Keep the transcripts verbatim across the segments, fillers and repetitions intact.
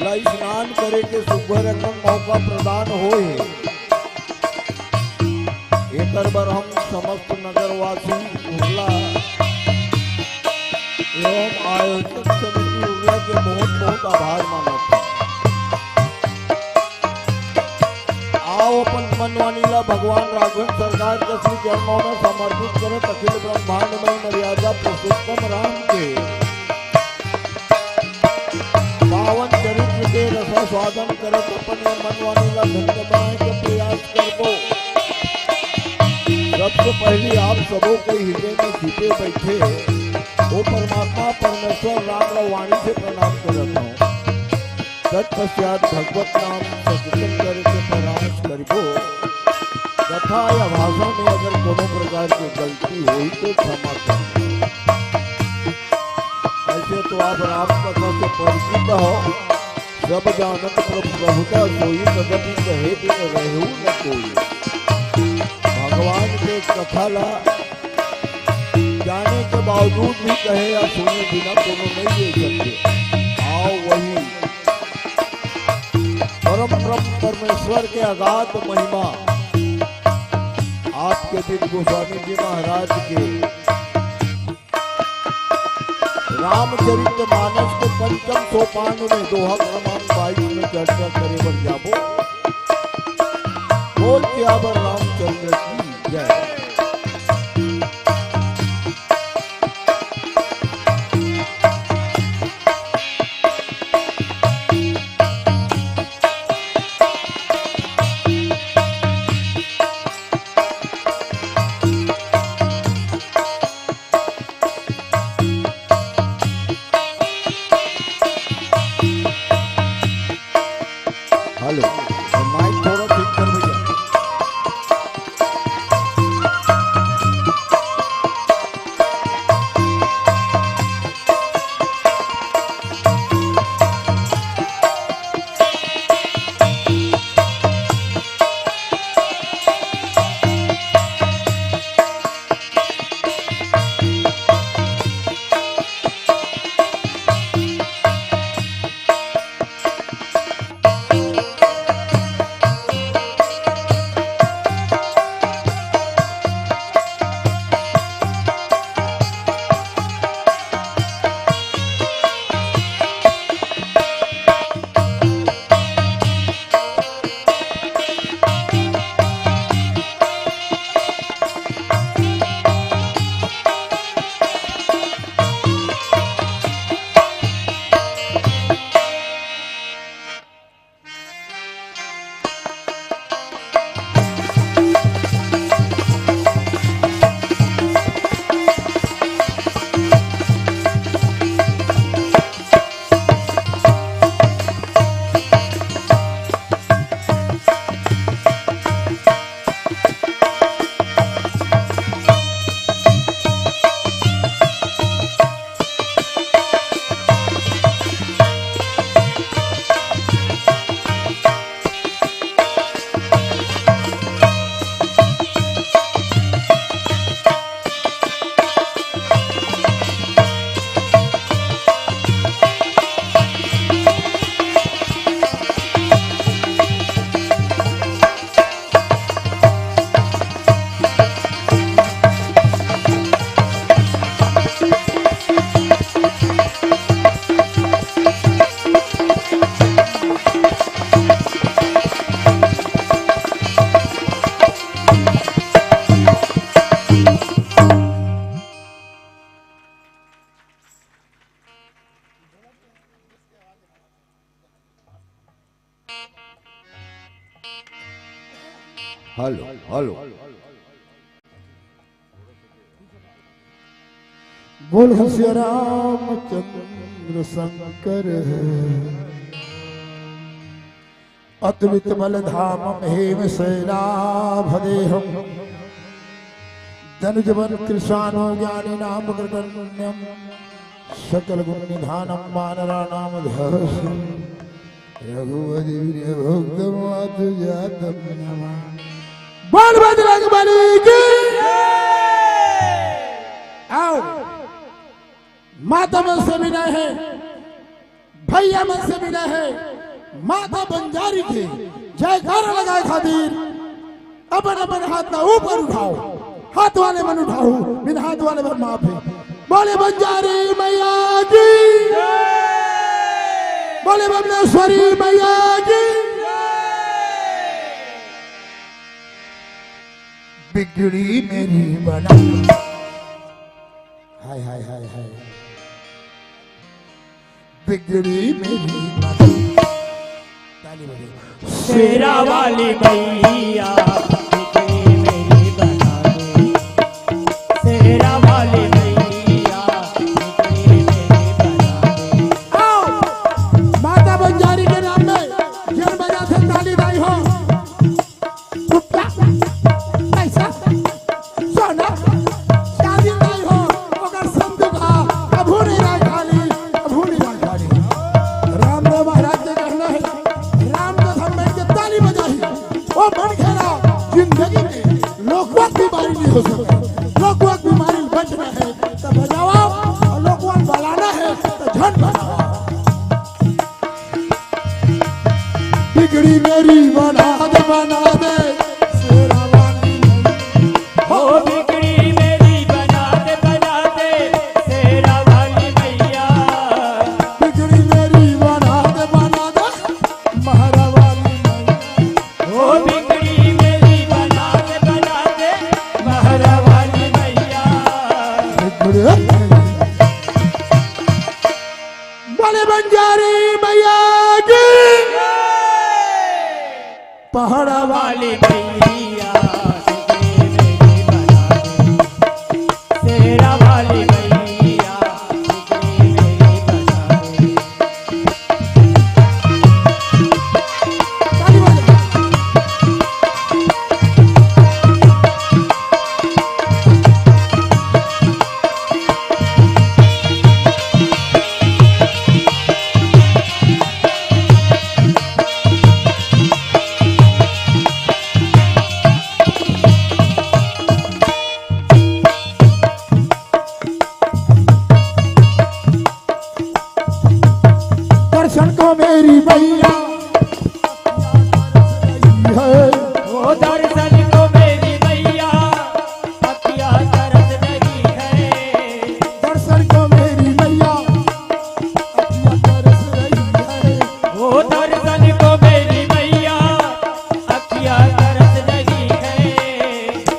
स्नान करे के सुघर अकन मौका प्रदान होए हे। एकर बर हम समस्त नगरवासी उर्ला एवं आयोजक समिति उर्ला के बहुत बहुत आभार मानत हन। आओ अपन मनवानी ला भगवान राघवेंद्र सरकार के श्री चरणों में समर्पित करत अखिल ब्रह्मांड में मर्यादा पुरुषोत्तम राम के पावन चरित्र के रसास्वादन करत अपन ये मनवानी ला धन्य बनाए के प्रयास करबो। सबसे पहली आप सबो के हृदय में छिपे बैठे वो परमात्मा परमेश्वर राम ला वाणी से प्रणाम करत हूँ। तत्पश्चात भगवत नाम संकीर्तन करे के प्रयास करबो। कथा या भाषा में अगर कोनो प्रकार के गलती होई तो क्षमा करना। ऐसे तो आप राम कथा से परिचित हो, सब जानत प्रभु प्रभुता सोई, तदपि कहे बिन रहु न कोई। भगवान के कथा ला जाने के बावजूद भी कहे या सुने बिना कोनो नहीं ले सकते। आओ वही परम ब्रह्म परमेश्वर के अगाध महिमा आपके दिव्य गोस्वामी जी महाराज के रामचरित मानस के पंचम सोपान में दोहा क्रमांक बाईस में चर्चा करे बर जाबो। बोल सियावर रामचंद्र की जय। हेलो, माइक थोड़ा ठीक कर भैया। Hello, hello. बोल सिया रामचंद्र शंकर। अद्वित बल धामम हेम शैलाभ देहम। धनुजवन कृशानो ज्ञानी नाम गण्यम। सकल गुण निधानम वानरा नाम धरसम। रघुपति प्रिय भक्त मातु जातम नमः। बोल बजरंग बली की। आओ, माता मन से विनय है, भैया मन से विनय है, माता बंजारी के जयकारा लगाए खातिर अपन अपन हाथ ला ऊपर उठाओ। हाथ वाले मन उठाओ, बिन हाथ वाले मन माफ है। बोले बंजारी मैया की, बोले भुवनेश्वरी मैया की। बिगड़ी मेरी बना, हाय हाय हाय हाय। बिगड़ी मेरी बना। ताली बजाओ। शेरा वाली मैया, बिगड़ी मेरी बना दे। शेरा वाली मैया, बिगड़ी मेरी बना दे। आओ, माता बंजारी के नाम में जेन बजाथे ताली दाई हो। रुपया, पैसा, सोना, चांदी नहीं हो, मगर संत का कभू नहीं रहे खाली, कभू नहीं रहे खाली। रामदेव महाराज के कहना है, राम के सामने के ताली बजाई, वो मन खेला, जिंदगी में लोकवा की बीमारी नहीं हो सके, लोकवा की बीमारी बचना है, तो बजाओ, और लोकवा बलाना है, तो झट बजाओ। बिगड़ी मेरी बना दे, बना दे, शेरा वाली मैया। हो बिगड़ी मेरी बना दे, बना दे, शेरा वाली मैया। बिगड़ी मेरी बना दे, बना दे, महरा वाली मैया। हो बिगड़ी मेरी बना दे, बना दे, महरा वाली मैया। बिगड़ी बोले बंजारी मैया की। पहाड़ा वाली मैया, शेरा वाली मैया, दर्शन को मेरी मैया है। ओ दर्शन को मेरी मैया, अखिया तरस रही है। दर्शन को मेरी मैया, अखिया तरस रही है। ओ दर्शन को मेरी मैया, अखिया तरस रही है।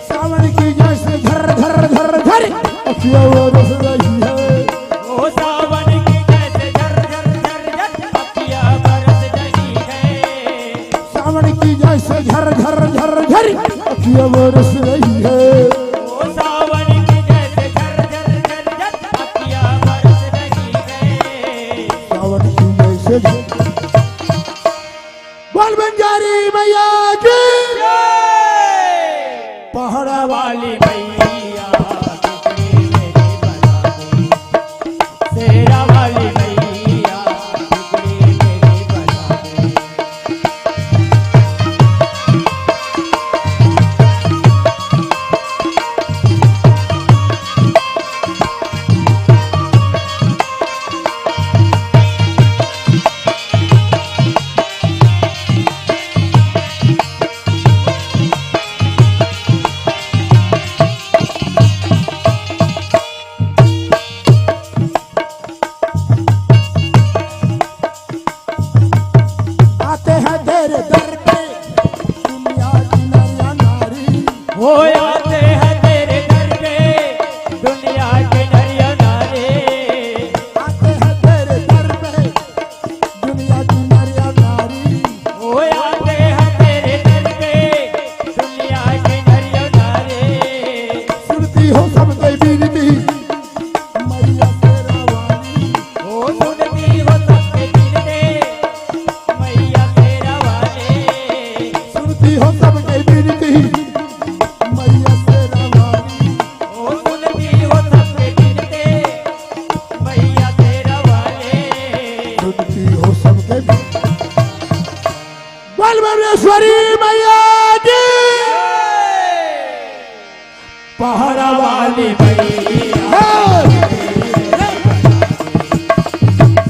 सावन की जैसे झर झर झर झर अखिया बरस रही है। ओ सावन की जैसे झर झर झर झर अखिया बरस रही है। सावन की जैसे झर झर झर झर अखिया बरस रही है। ओ सावन की जैसे झर झर झर झर अखिया बरस रही है। सावन की जैसे झर बोल बंजारी मैया की। पहाड़ा वाली मैया, शेरा वाली मैया, आते हैं तेरे दर पे दुनिया की नर या नारी। हो आते हैं तेरे दर पे दुनिया के नर या नारी। आते हैं तेरे दर पे दुनिया की नर या नारी। हो आते हैं तेरे दर पे दुनिया के नर या नारी। सुनती हो सबके विनती मैया शेरा वाली। ओ सुनती हो सबके विनती, मैया शेरा वाली। सुनती हो सबके विनती, मैया शेरा वाली। ओ सुनती हो सबके विनती, मैया शेरा वाली। सुनती हो सबके विनती। बोल भुवनेश्वरी मैया की। पहाड़ा वाली मैया,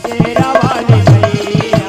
शेरा वाली मैया,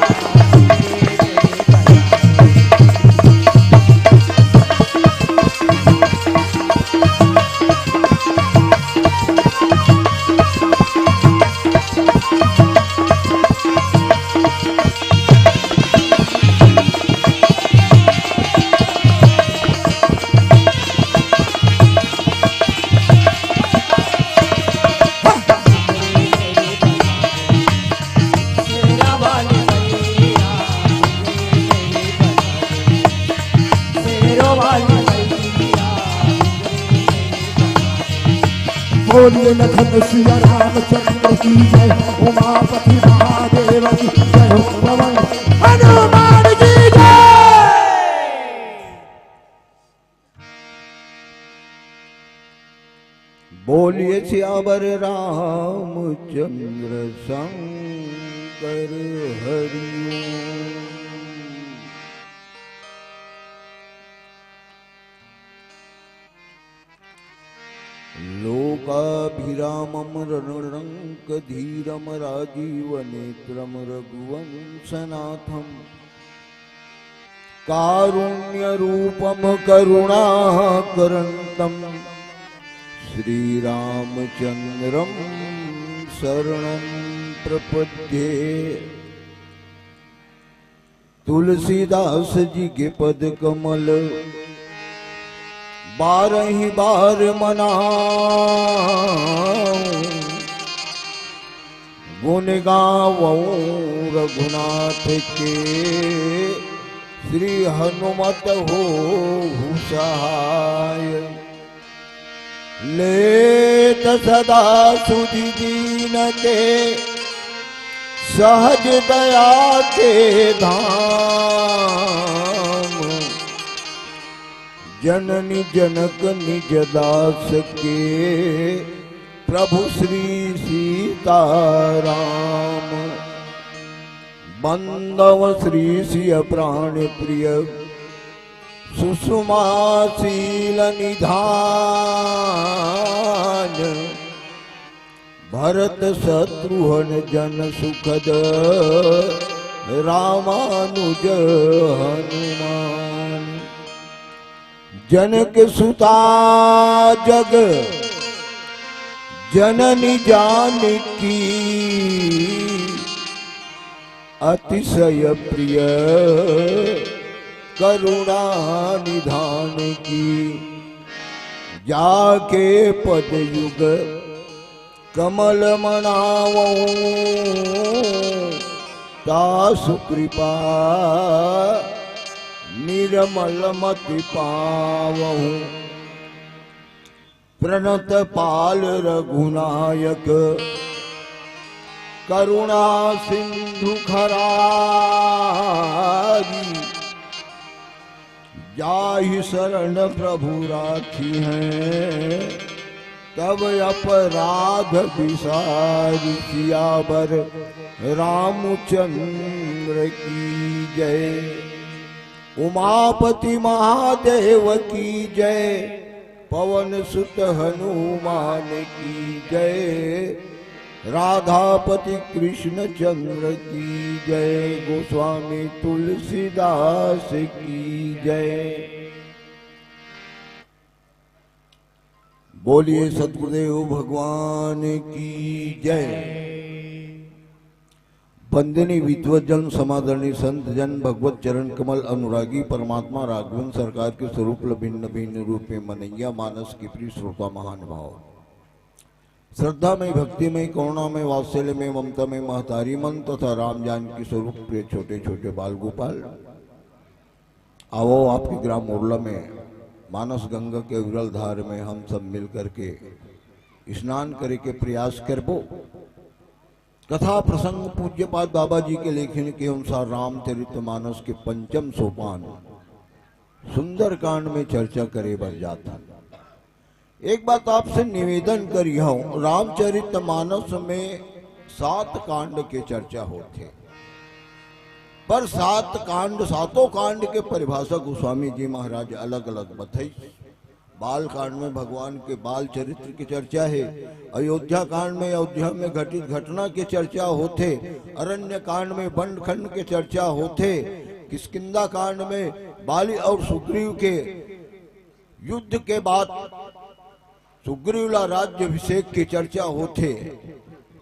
बोलिए लखन सिया रामचंद्र की जय, उमापति महादेव की जय, पवन हनुमान की जय। बोलिए सियावर रामचंद्र शंकर हरिओम। लोकाभिरामं रणरङ्कधीरं राजीवनेत्रं रघुवंशनाथं कारुण्यरूपं करुणाकरन्तं श्रीरामचन्द्रं शरणं प्रपद्ये। तुलसीदास जी के पद कमल बारही बार मनावं, गुण गावं रघुनाथ के, श्री हनुमत होहु सहाय। लेत सदा सुधि दीन के सहज दया के धाम। जननी जनक निज दास के प्रभु श्री सीताराम। बंदव श्री सिय प्राण प्रिय सुषमा शील निधान। भरत शत्रुघ्न जन सुखद रामानुज हनुमान। जनक सुता जग जननी जानकी अतिशय प्रिय करुणा निधान की। जाके पद युग कमल मनावं तासु कृपा निर्मल मति पावं। प्रणत पाल रघुनायक करुणा सिंधु खरारी। जाहि शरण प्रभु राखी हैं तब अपराध बिसारी। सियावर रामचंद्र की जय। उमापति महादेव की जय। पवन सुत हनुमान की जय। राधापति कृष्ण चंद्र की जय। गोस्वामी तुलसीदास की जय। बोलिए सतगुरुदेव भगवान की जय। वंदनीय विद्वत जन, समादरणीय संत जन, भगवत चरण कमल अनुरागी, परमात्मा राघवन सरकार के स्वरूप ल भिन्न भिन्न रूप में मनैया मानस के प्रिय श्रोता महानुभाव, श्रद्धा में, भक्ति में, करुणा में, वात्सल्य में, ममता में महतारी मन तथा राम जानकी स्वरूप प्रिय छोटे छोटे बाल गोपाल, आवो, आपके ग्राम उरला में मानस गंगा के उरल धार में हम सब मिल करके स्नान करे के प्रयास करबो। कथा प्रसंग पूज्यपाद बाबा जी के लेखन के अनुसार रामचरित मानस के पंचम सोपान सुंदरकांड में चर्चा करे बर जात हन। एक बात आपसे निवेदन करिहौं, रामचरित मानस में सात कांड के चर्चा होथे, पर सात कांड, सातों कांड के परिभाषा गोस्वामी जी महाराज अलग-अलग बतइस। बाल कांड में भगवान के बाल चरित्र की चर्चा हे, अयोध्या कांड में अयोध्या में घटित घटना के चर्चा होथे, अरण्य कांड में वन खंड के चर्चा होथे, किष्किंधा कांड में बाली और सुग्रीव के युद्ध के बाद सुग्रीव ला राज्याभिषेक के चर्चा होथे।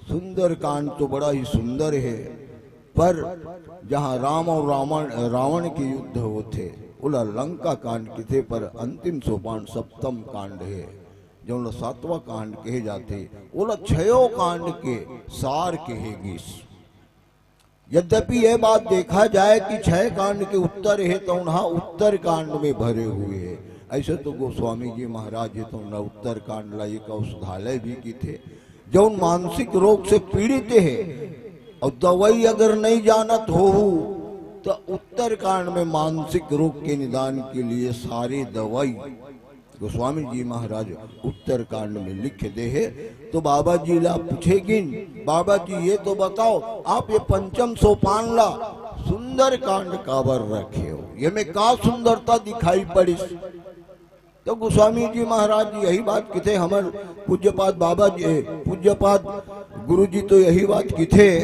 सुंदरकांड तो बड़ा ही सुंदर हे, पर जहाँ राम और रावण, रावण के युद्ध होथे, ओला लंका कांड कथे, पर अंतिम सोपान सप्तम कांड हे, जौन ला सातवां कांड कहे जाथे, ओला छयो कांड के सार कहे गिस। यद्यपि यह बात देखा जाए कि छह कांड के उत्तर हे, तो उन्हा उत्तर कांड में भरे हुए हे, ऐसे तो गोस्वामी जी महाराज हे तौन उत्तरकांड ला एक औषधालय भी किथे। जौन मानसिक रोग से पीड़ित हे और दवाई अगर नहीं जानत होहू, तो उत्तरकांड में मानसिक रोग के निदान के लिए सारी दवाई गोस्वामी जी महाराज उत्तरकांड में लिख दे हे। तो बाबा जी ला पूछेगिन, "बाबा जी, ये तो बताओ, आप ये पंचम सोपान ला सुंदरकांड काबर रखे हो? ये में का सुंदरता दिखाई पड़िस?" तो गोस्वामी जी महाराज जी यही बात किथे, हमर पूज्यपाद बाबा जी, पूज्यपाद गुरु जी तो यही बात किथे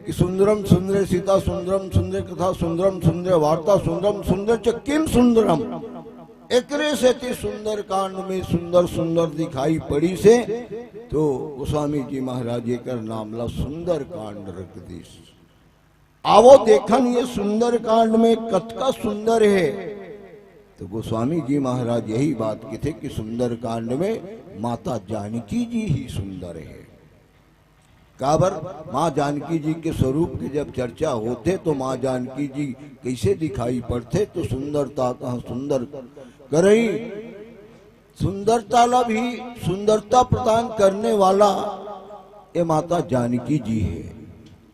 कि सुंदरम सुंदरे सीता, सुंदरम सुंदरे कथा, सुंदरम सुंदरे वार्ता, सुंदरम सुंदरे च किम सुंदरम। एकरे सेती सुंदरकांड में सुंदर सुंदर दिखाई पड़िस हे, तो गोस्वामी जी महाराज एकर नाम ला सुंदरकांड रख दिस। आवो देखन ये सुंदरकांड में कतका सुंदर हे। तो गोस्वामी जी महाराज यही बात किथे कि सुंदरकांड में माता जानकी जी ही सुंदर हे। काबर, माँ जानकी जी के स्वरूप के जब चर्चा होथे तो माँ जानकी जी कैसे दिखाई पड़थे, तो सुंदरता कहाँ सुंदर करई, सुंदरता ला भी सुंदरता प्रदान करने वाला ये माता जानकी जी हे।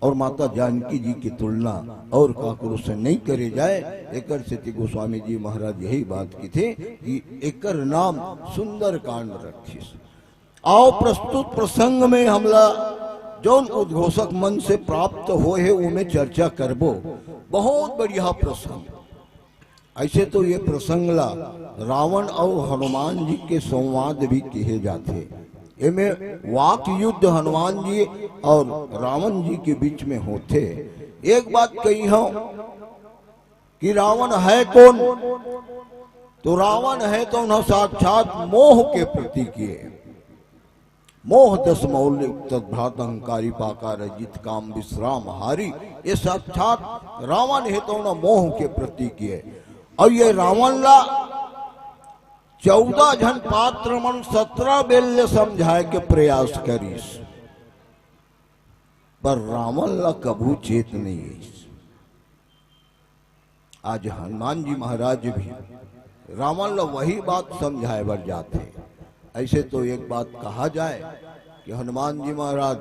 और माता जानकी जी की तुलना और काकरो से नहीं करे जाए। एकर सेती गोस्वामी जी महाराज यही बात किथे कि एकर नाम सुंदरकांड रखिस। आओ, प्रस्तुत प्रसंग में हमला जौन उद्घोषक मन से प्राप्त होए हे, ओमे चर्चा करबो। बहुत बढ़िया प्रसंग। ऐसे तो ये प्रसंग ला रावण और हनुमान जी के संवाद भी कहे जाथे। एमे वाक युद्ध हनुमान जी और रावण जी के बीच में होथे। एक बात कही हूं कि रावण है कौन? तो रावण हे तौन साक्षात मोह के प्रतीक हे। मोह दस मौल्य उक्तत भ्रात अहंकारी पाकार जित काम विश्राम हारी। ये साक्षात रावण हे तौन मोह के प्रतीक हे। और ये रावण ला चौदह झन पात्र मन सत्रह बेर ले समझाए के प्रयास करिस, पर रावण ला कभू चेत नहीं आइस। आज हनुमान जी महाराज भी रावण ला वही बात समझाए बर जाथे। ऐसे तो एक बात कहा जाए कि हनुमान जी महाराज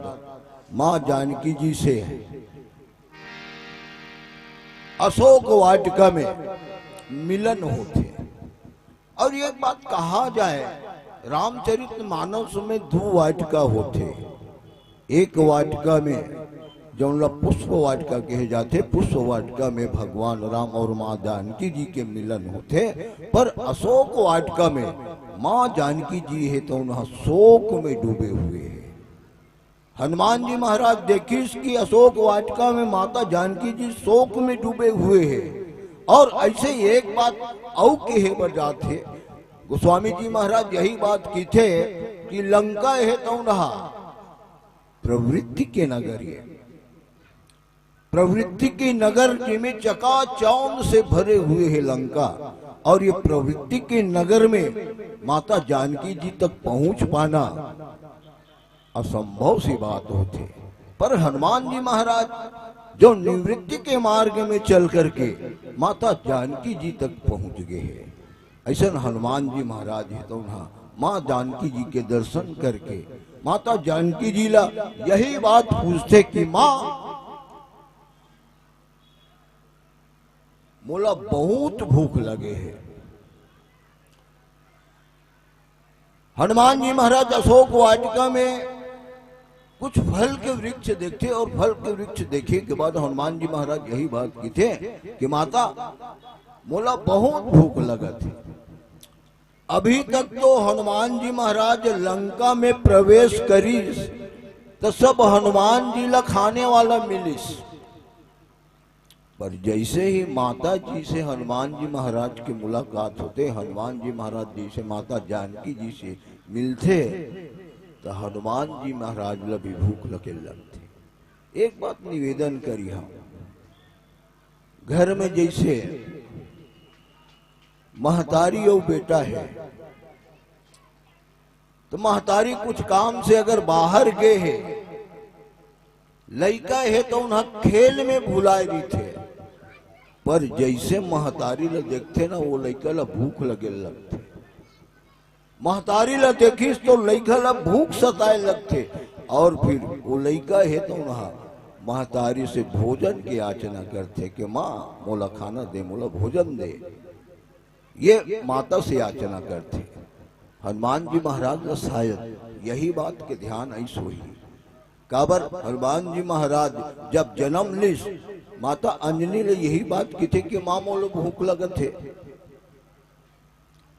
माँ जानकी जी से अशोक वाटिका में मिलन होथे। और एक बात कहा जाए, रामचरित मानस में दो वाटिका होथे। एक वाटिका में, जौन ला पुष्प वाटिका कहे जाथे, पुष्प वाटिका में भगवान राम और माँ जानकी जी के मिलन होथे, पर अशोक वाटिका में माँ जानकी जी हे तौन शोक में डूबे हुए हे। हनुमान जी महाराज देखिस कि अशोक वाटिका में माता जानकी जी शोक में डूबे हुए हे। और ऐसे एक बात अउ कहे बर जाथे, गोस्वामी जी महाराज यही बात किथे कि लंका हे तौन हा प्रवृत्ति के नगर ये, प्रवृत्ति के नगर जिमे चकाचौंध से भरे हुए हे लंका। और ये प्रवृत्ति के नगर में माता जानकी जी तक पहुंच पाना असंभव सी बात होथे। पर हनुमान जी महाराज जो निवृत्ति के मार्ग में चल करके माता जानकी जी तक पहुंच गए हैं, ऐसन हनुमान जी महाराज हे तौन हा माँ जानकी जी के दर्शन करके माता जानकी जी ला यही बात पूछथे कि माँ, मोला बहुत भूख लगे हे। हनुमान जी महाराज अशोक वाटिका में कुछ फल के वृक्ष देखथे और फल के वृक्ष देखे के बाद हनुमान जी महाराज यही बात किथे कि माता, मोला बहुत भूख लगत हे। अभी तक तो हनुमान जी महाराज लंका में प्रवेश करिस, तो सब हनुमान जी ला खाने वाला मिलिस। पर जैसे ही माता जी से हनुमान जी महाराज की मुलाकात होथे, हनुमान जी महाराज जी से, माता जानकी जी से मिलथे, तो हनुमान जी महाराज ला भी भूख लगे लगथे। एक बात निवेदन करी हम, घर में जैसे महतारी और बेटा है, तो महतारी कुछ काम से अगर बाहर गे हे, लइका हे तो उन्हा खेल में भुलाए रहिथे, पर जैसे महतारी ल देखथे ना, वो लइका ल भूख लगे लगथे। महतारी ला देखिस तो लइका ला भूख सताए लगथे, और फिर वो लइका हे तो उहाँ महतारी से भोजन के याचना करथे कि माँ, मोला खाना दे, मोला भोजन दे। ये माता से याचना करथे। हनुमान जी महाराज ला शायद यही बात के ध्यान आइस होही। काबर हनुमान जी महाराज जब जन्म लिस, माता अंजनी ले यही बात किथे कि माँ, मोला भूख लगत हे।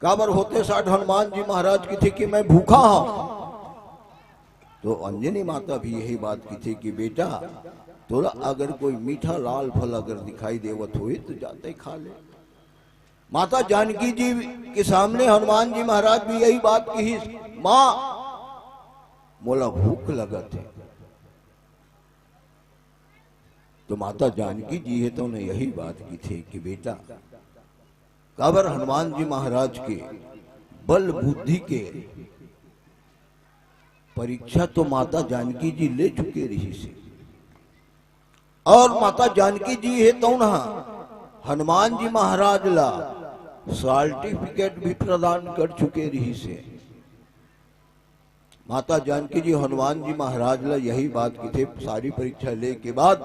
काबर होते साठ हनुमान जी महाराज किथे कि मैं भूखा हूँ। तो अंजनी माता भी यही बात किथे कि बेटा, तोला अगर कोई मीठा लाल फल अगर दिखाई देवत होई तो जाते खा ले। माता जानकी जी के सामने हनुमान जी महाराज भी यही बात किहिस, माँ, मोला भूख लगत हे। तो माता जानकी जी हे तो उन्हें यही बात किथे कि बेटा, काबर हनुमान जी महाराज के बल बुद्धि के परीक्षा तो माता जानकी जी ले चुके रहिस हे, और माता जानकी जी हे तउन ह हनुमान जी महाराज ला सर्टिफिकेट भी प्रदान कर चुके रहिस हे। माता जानकी जी हनुमान जी महाराज ला यही बात किथे, सारी परीक्षा ले के बाद,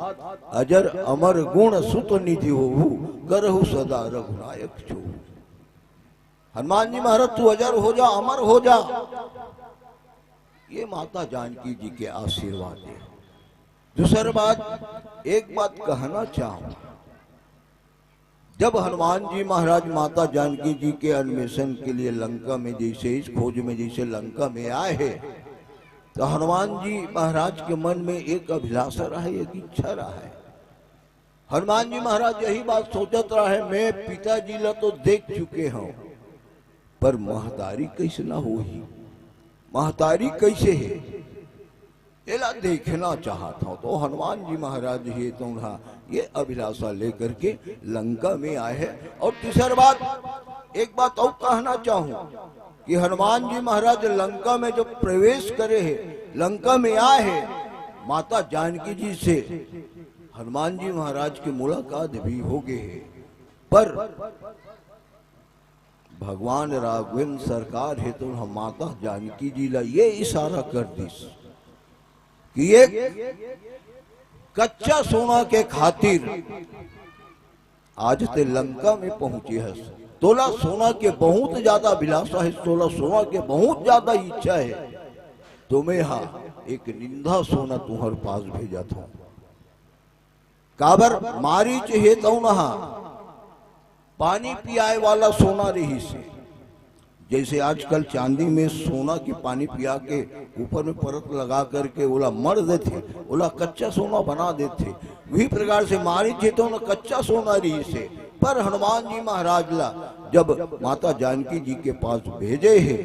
"अजर अमर गुण सुत निधि होहु, करहु सदा रघुनायक छो।" हनुमान जी महाराज, तू अजर हो जा, अमर हो जा, ये माता जानकी जी के आशीर्वाद हे। दूसर बात, एक बात कहना चाहूं, जब हनुमान जी महाराज माता जानकी जी के अन्वेषण के लिए लंका में, जैसे इस खोज में, जैसे लंका में आए हे, तो हनुमान जी महाराज के मन में एक अभिलाषा रहा हे, एक इच्छा रहा हे। हनुमान जी महाराज यही बात सोचत रहा हे, मैं पिताजी ला तो देख चुके हूं, पर महतारी कैसे ना होही, महतारी कैसे हे, एला देखना चाहत हूं। तो हनुमान जी महाराज हे तो उन्हा ये अभिलाषा लेकर के लंका में आए हे। और तीसर बात, एक बात और कहना चाहूं कि हनुमान जी महाराज लंका में जब प्रवेश करे हे, लंका में आए हे, माता जानकी जी से हनुमान जी महाराज की मुलाकात भी हो गए हे, पर भगवान राघवेंद्र सरकार हे तो हम माता जानकी जी ला ये इशारा कर दिस कि एक कच्चा सोना के खातिर आज ते लंका में पहुंचे हस। तोला सोना के बहुत ज्यादा अभिलाषा हे, तोला सोना के बहुत ज्यादा इच्छा हे, तो मैं हा एक निंदा सोना तुम्हर पास भेजत हूं। काबर मारीच हे तउन ह पानी पियाए वाला सोना रहिस हे। जैसे आजकल चांदी में सोना के पानी पिया के ऊपर में परत लगा करके ओला मढ़ देथे, ओला कच्चा सोना बना देथे, वही प्रकार से मारीच हे तउन ह कच्चा सोना रहिस हे। पर हनुमान जी महाराज ला जब माता जानकी जी के पास भेजे हे,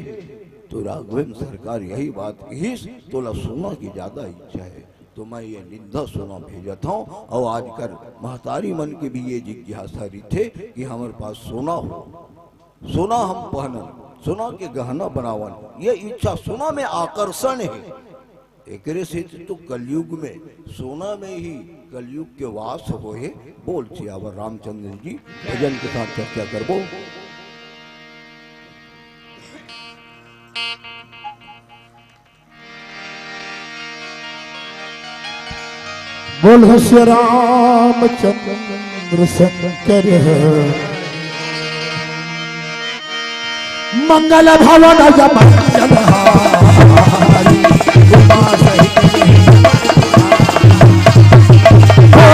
तो राघवेंद्र सरकार यही बात कहिस, तोला सोना की ज्यादा इच्छा हे, तो मैं ये निंदा सोना भेजत हूं। और आजकल महतारी मन के भी ये जिज्ञासा रहिथे कि हमर पास सोना हो, सोना हम पहनन, सोना के गहना बनावन, ये इच्छा, सोना में आकर्षण हे। एकरे से तो कलयुग में सोना में ही कलयुग के वास होए। बोल सियावर रामचंद्र जी, भजन के साथ चर्चा करबो। बोल श्री रामचंद्र शंकर मंगल भवन जब मंगल हारी। उमा सहित हो,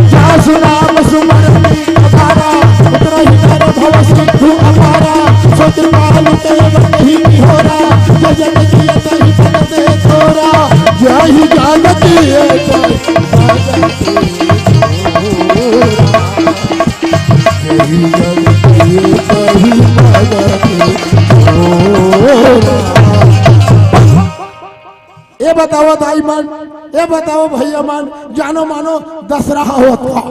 जा सुनाम सुमरनी अपारा, उतरहि कर भव सिंधु अपारा, सो कृपालु तेवत ही निहोरा, जय जय जियत ही फल दे तोरा, जय ही जानकी जय जानकी तोरा, जय ही जानकी जय ही भगत तोरा। ए बताओ दाई मन, ए बताओ भैया मन, जानो मानो दशहरा होत का?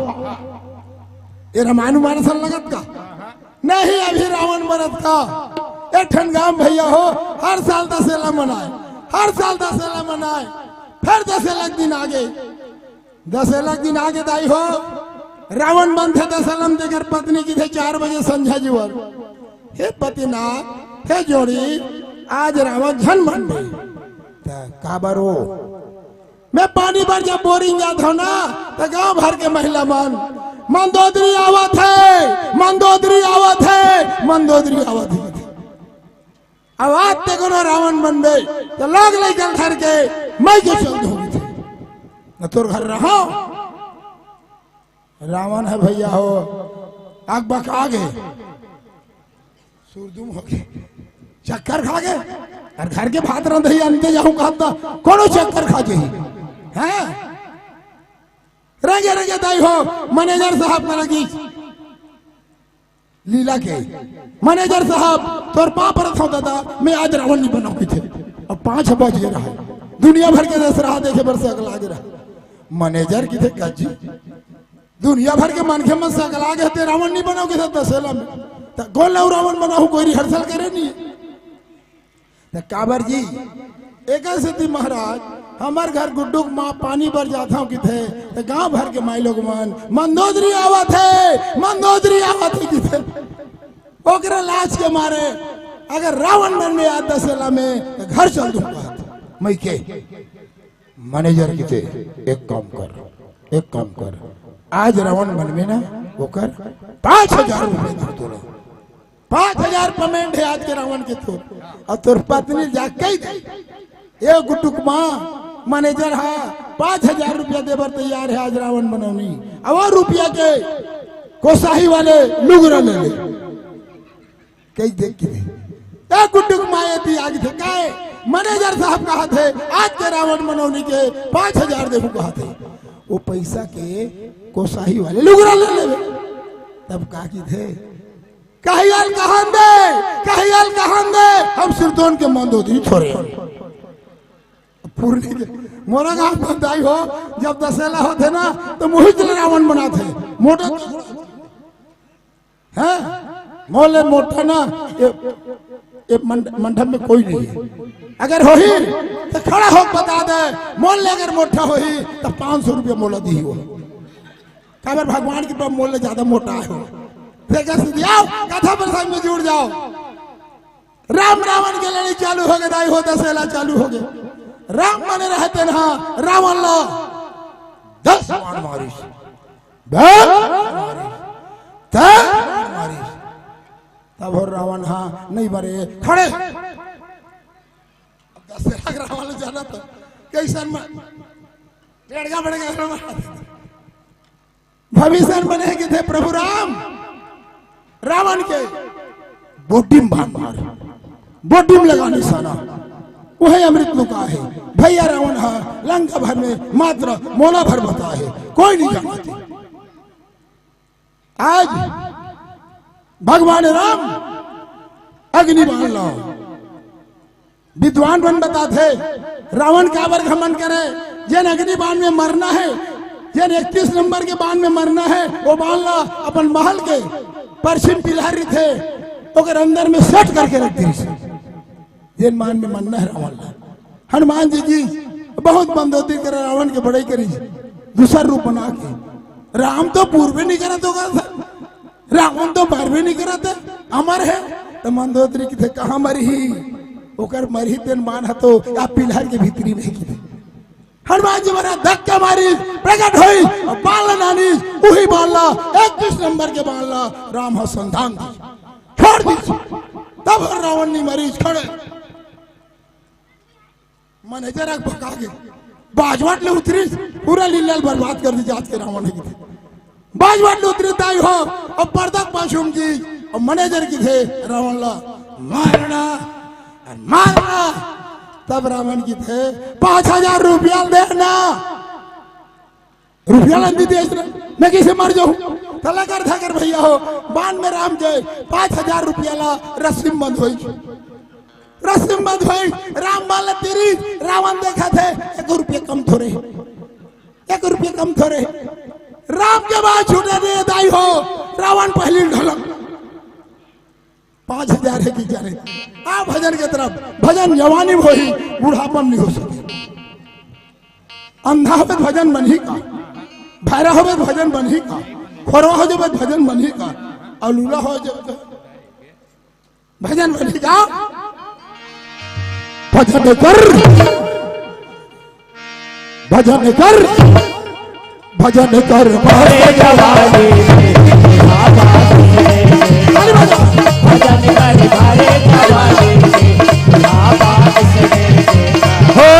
ए रामायण उमायण सन लगत का? नहीं, अभी रावण मरत का। एक ठन गांव भैया हो, हर साल दशहरा मनाए, हर साल दशहरा मनाए, फिर दशहरा के दिन आगे, दशहरा के दिन आगे दाई हो, रावण बनथे दशहरा में, तेकर पत्नी किथे चार बजे संझा जी बर, हे पतिनाथ, हे जोड़ी, आज रावण झन मन में। त काबर ओ? मैं पानी बर जब बोरिंग जात हूँ ना, त गांव भर के महिला मन, "मंदोदरी आवत हे, मंदोदरी आवत हे, मंदोदरी आवत हे।" अब आज ते कोनो रावण बनबे, त लोग लइका धर के मैं के चल दूंगी थे। न तोर घर रहो। रावण हे भैया हो, आग बका गे, सुरदुम हो गे, चक्कर खा गे। अउ घर के भात रंधई अंते जाहूं कहत त कोनो चक्कर खा जही। हैं? रंगे रंगे दाई हो, मैनेजर साहब करा गिस लीला के, "मैनेजर साहब, तोर पांव परत हंव दादा, मैं आज रावण नहीं बनाऊं" किथे। अब पांच बज गे रहा, दुनिया भर के दसरहा देखे बर सकला गे रहा। मैनेजर किथे, "का जी, दुनिया भर के मनखे मन सकला गे, ते रावण नहीं बनाओ किथे दसेला में? त गोल अउ रावण बनाहूं, कोई रिहर्सल करे नहीं।" त काबर जी, एकर सेती महाराज, हमर घर गुड्डू के माँ पानी बर जात हंव किथे, त गांव भर के माई लोग मन, "मंदोदरी आवत हे, मंदोदरी आवत हे" किथे। ओकरे लाज के मारे अगर रावण मन में आ दसेला में, त घर चल दूं कहत। मैं के मैनेजर किथे, "एक काम कर, एक काम कर, आज रावण मन में ना ओकर पांच हजार रुपया दे तोला।" पांच हजार पेमेंट हे आज के रावण के तोर। अउ तोर पत्नी ल जा कहि दे, "ए गुड्डू के माँ, मैनेजर हा पांच हजार रुपया दे बर तैयार हे आज रावण बनौनी, अउ ओ रुपया के कोसाही वाले लुगरा ले ले।" कहि दे किथे, "ए गुड्डू के माँ, एती आगे थे काय? मैनेजर साहब कहत हे आज के रावण बनौनी के पांच हजार देहूं कहत हे, ओ पैसा के कोसाही वाले लुगरा ले लेबे।" तब का किथे, "कहियाल कहन दे, कहियाल कहन दे, हम सिरतोन के मंदोदरी थोरे।" पूर्णी के मोला गांव में दाई हो, जब दसेला होथे ना, त मुहिच ले रावण बनाथे। मोटा, हैं? मोले मोटा ना, ये, ये मंड-, मंडप में कोई नहीं हे। अगर होही, त खड़ा हो बता दे, मोले अगर मोटा होही, त पांच सौ रुपया मोला दिही हो। काबर भगवान के पास मोले ज्यादा मोटा हे हो। देखा सीधी आओ, कथा प्रसंग में जुड़ जाओ। राम रावण के लड़ई चालू हो गे, दाई हो, दसेला चालू हो गे। राम बने रहते ना, रावण ला दस बाण मारिस, दस बाण मारिस, दस बाण मारिस। तब हो रावण हा नहीं मरे, खड़े। अब दसेला के रावण ला जाना तो कैसन म-, टेड़गा बड़गा रावण। भविष्य बने किथे प्रभु राम, रावण के बोडिम बाण मार, बोडिम लगा निशाना, वही अमृत लुका हे। भैया रावण हा लंका भर में मात्र मोला भर बता हे, कोई नहीं जानत। आज भगवान राम अग्नि बाण ला विद्वान मन बताथे, रावण काबर घमंड करे, जेन अग्नि बाण में मरना हे, जेन इकतीस नंबर के बाण में मरना हे, वो बाण ला अपन महल के परछिम पिलहर रहिथे, ओकर अंदर में set करके रख दिस। जेन बाण में मरना हे रावण ला। हनुमान जी की बहुत मंदोदरी करे, रावण के बड़ई करिस, दूसर रूप बना के। राम तो पूर्वे नहीं करत होगा सर। रावण तो मरबे नहीं करत हे, अमर हे। त मंदोदरी किथे, "कहाँ मरही?" ओकर मरही तेन बाण ह तो या पिलहर के भीतरी में किथे। हनुमान जी महाराज धक्का मारिस, प्रकट होइस, अउ बाण ला नानिस, उही बाण ला, इकतीस नंबर के बाण ला राम ह संधान दिस, छोड़ दिस। तब हर रावण नहीं मरिस, खड़े। मैनेजर आग भगा के बाजवट ले उतरिस, पूरा लीला ल बर्बाद कर दिस आज के रावण हे किथे। बाजवट ले उतरिस दाई हो, अउ पर्दा पाछू म गिस, अउ मैनेजर किथे रावण ला, "मारना, मारना।" तब रावण किथे, "पांच हजार रुपया देना।" रुपया ला नहीं देस ना, मैं कैसे मर जाहूं? त लकर धकर भैया हो, बाण में राम के पांच हजार रुपया ला रस्सी में बंध होइस। रस्सी में बंध होइस, राम बाण ला तीरिस, रावण देखथे, एक रुपया कम थोरे, एक रुपया कम थोरे। राम के बाण छूटे नहीं दाई हो, रावण पहली ढलक। पांच हजार हे कि क्या रे? आ भजन के तरफ, भजन जवानी में होही, बुढ़ापा में नहीं हो सके। अंधा होबे त भजन बनही का? भैरा होबे त भजन बनही का? खोरवा हो जाबे त भजन बनही का? अउ लूला हो जाबे त भजन बने का? भजन कर, भजन कर, भजन कर। अरे जवानी में आवाज सुने, ताली बजाओ। भजन कर, अरे जवानी में आवाज सुने। हो।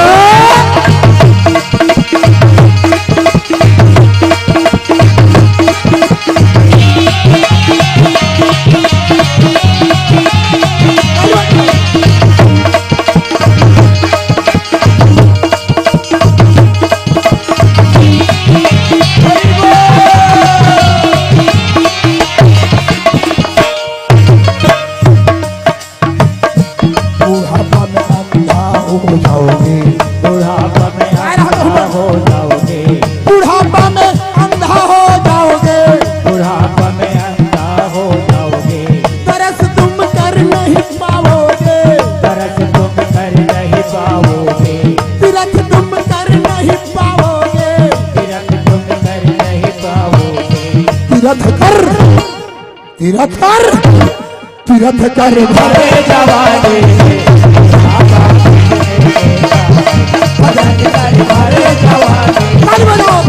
बुढ़ापा में अंधा हो जाओगे। बुढ़ापा में अंधा हो जाओगे। बुढ़ापा में अंधा हो जाओगे। बुढ़ापा में अंधा हो जाओगे। तरस तुम कर नहीं पाओगे। तरस तुम कर नहीं पाओगे। तीरथ तुम कर नहीं पाओगे। तीरथ तुम कर नहीं पाओगे। तीरथ कर, तीरथ कर, तीरथ कर भरे जवानी। भजन कर भरे जवानी। ताली बजाओ।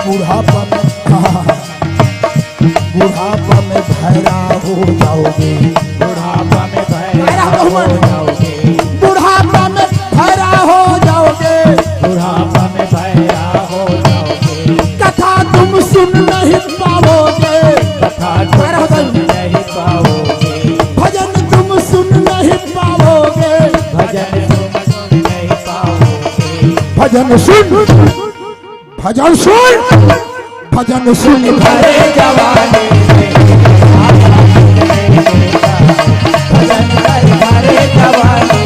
बुढ़ापा में, बुढ़ापा में भैरा हो जाओगे। बुढ़ापा में भैरा हो जाओगे। बुढ़ापा में भैरा हो जाओगे। बुढ़ापा में भैरा हो जाओगे। कथा तुम सुन नहीं पाओगे। कथा तुम सुन नहीं पाओगे। भजन तुम सुन नहीं पाओगे। भजन तुम सुन नहीं पाओगे। भजन सुन, भजन सुन, भजन सुन भरे जवानी। भजन कर भरे जवानी।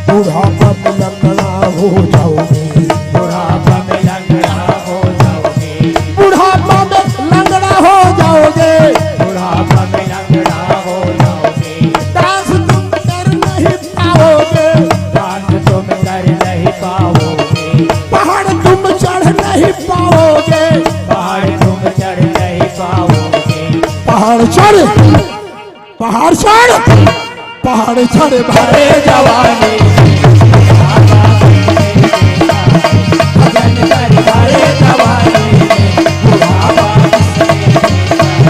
बुढ़ापा में लंगड़ा हो जाओगे। बुढ़ापा में लंगड़ा हो जाओगे। बुढ़ापा में लंगड़ा हो जाओगे। बुढ़ापा में लंगड़ा हो जाओगे। डांस तुम कर नहीं पाओगे। डांस तुम कर नहीं पाओगे। पहाड़ तुम चढ़ नहीं पाओगे। पहाड़ तुम चढ़ नहीं पाओगे। पहाड़ चढ़, पहाड़ चढ़, पहाड़ चढ़ भरे जवानी। भजन कर भरे जवानी।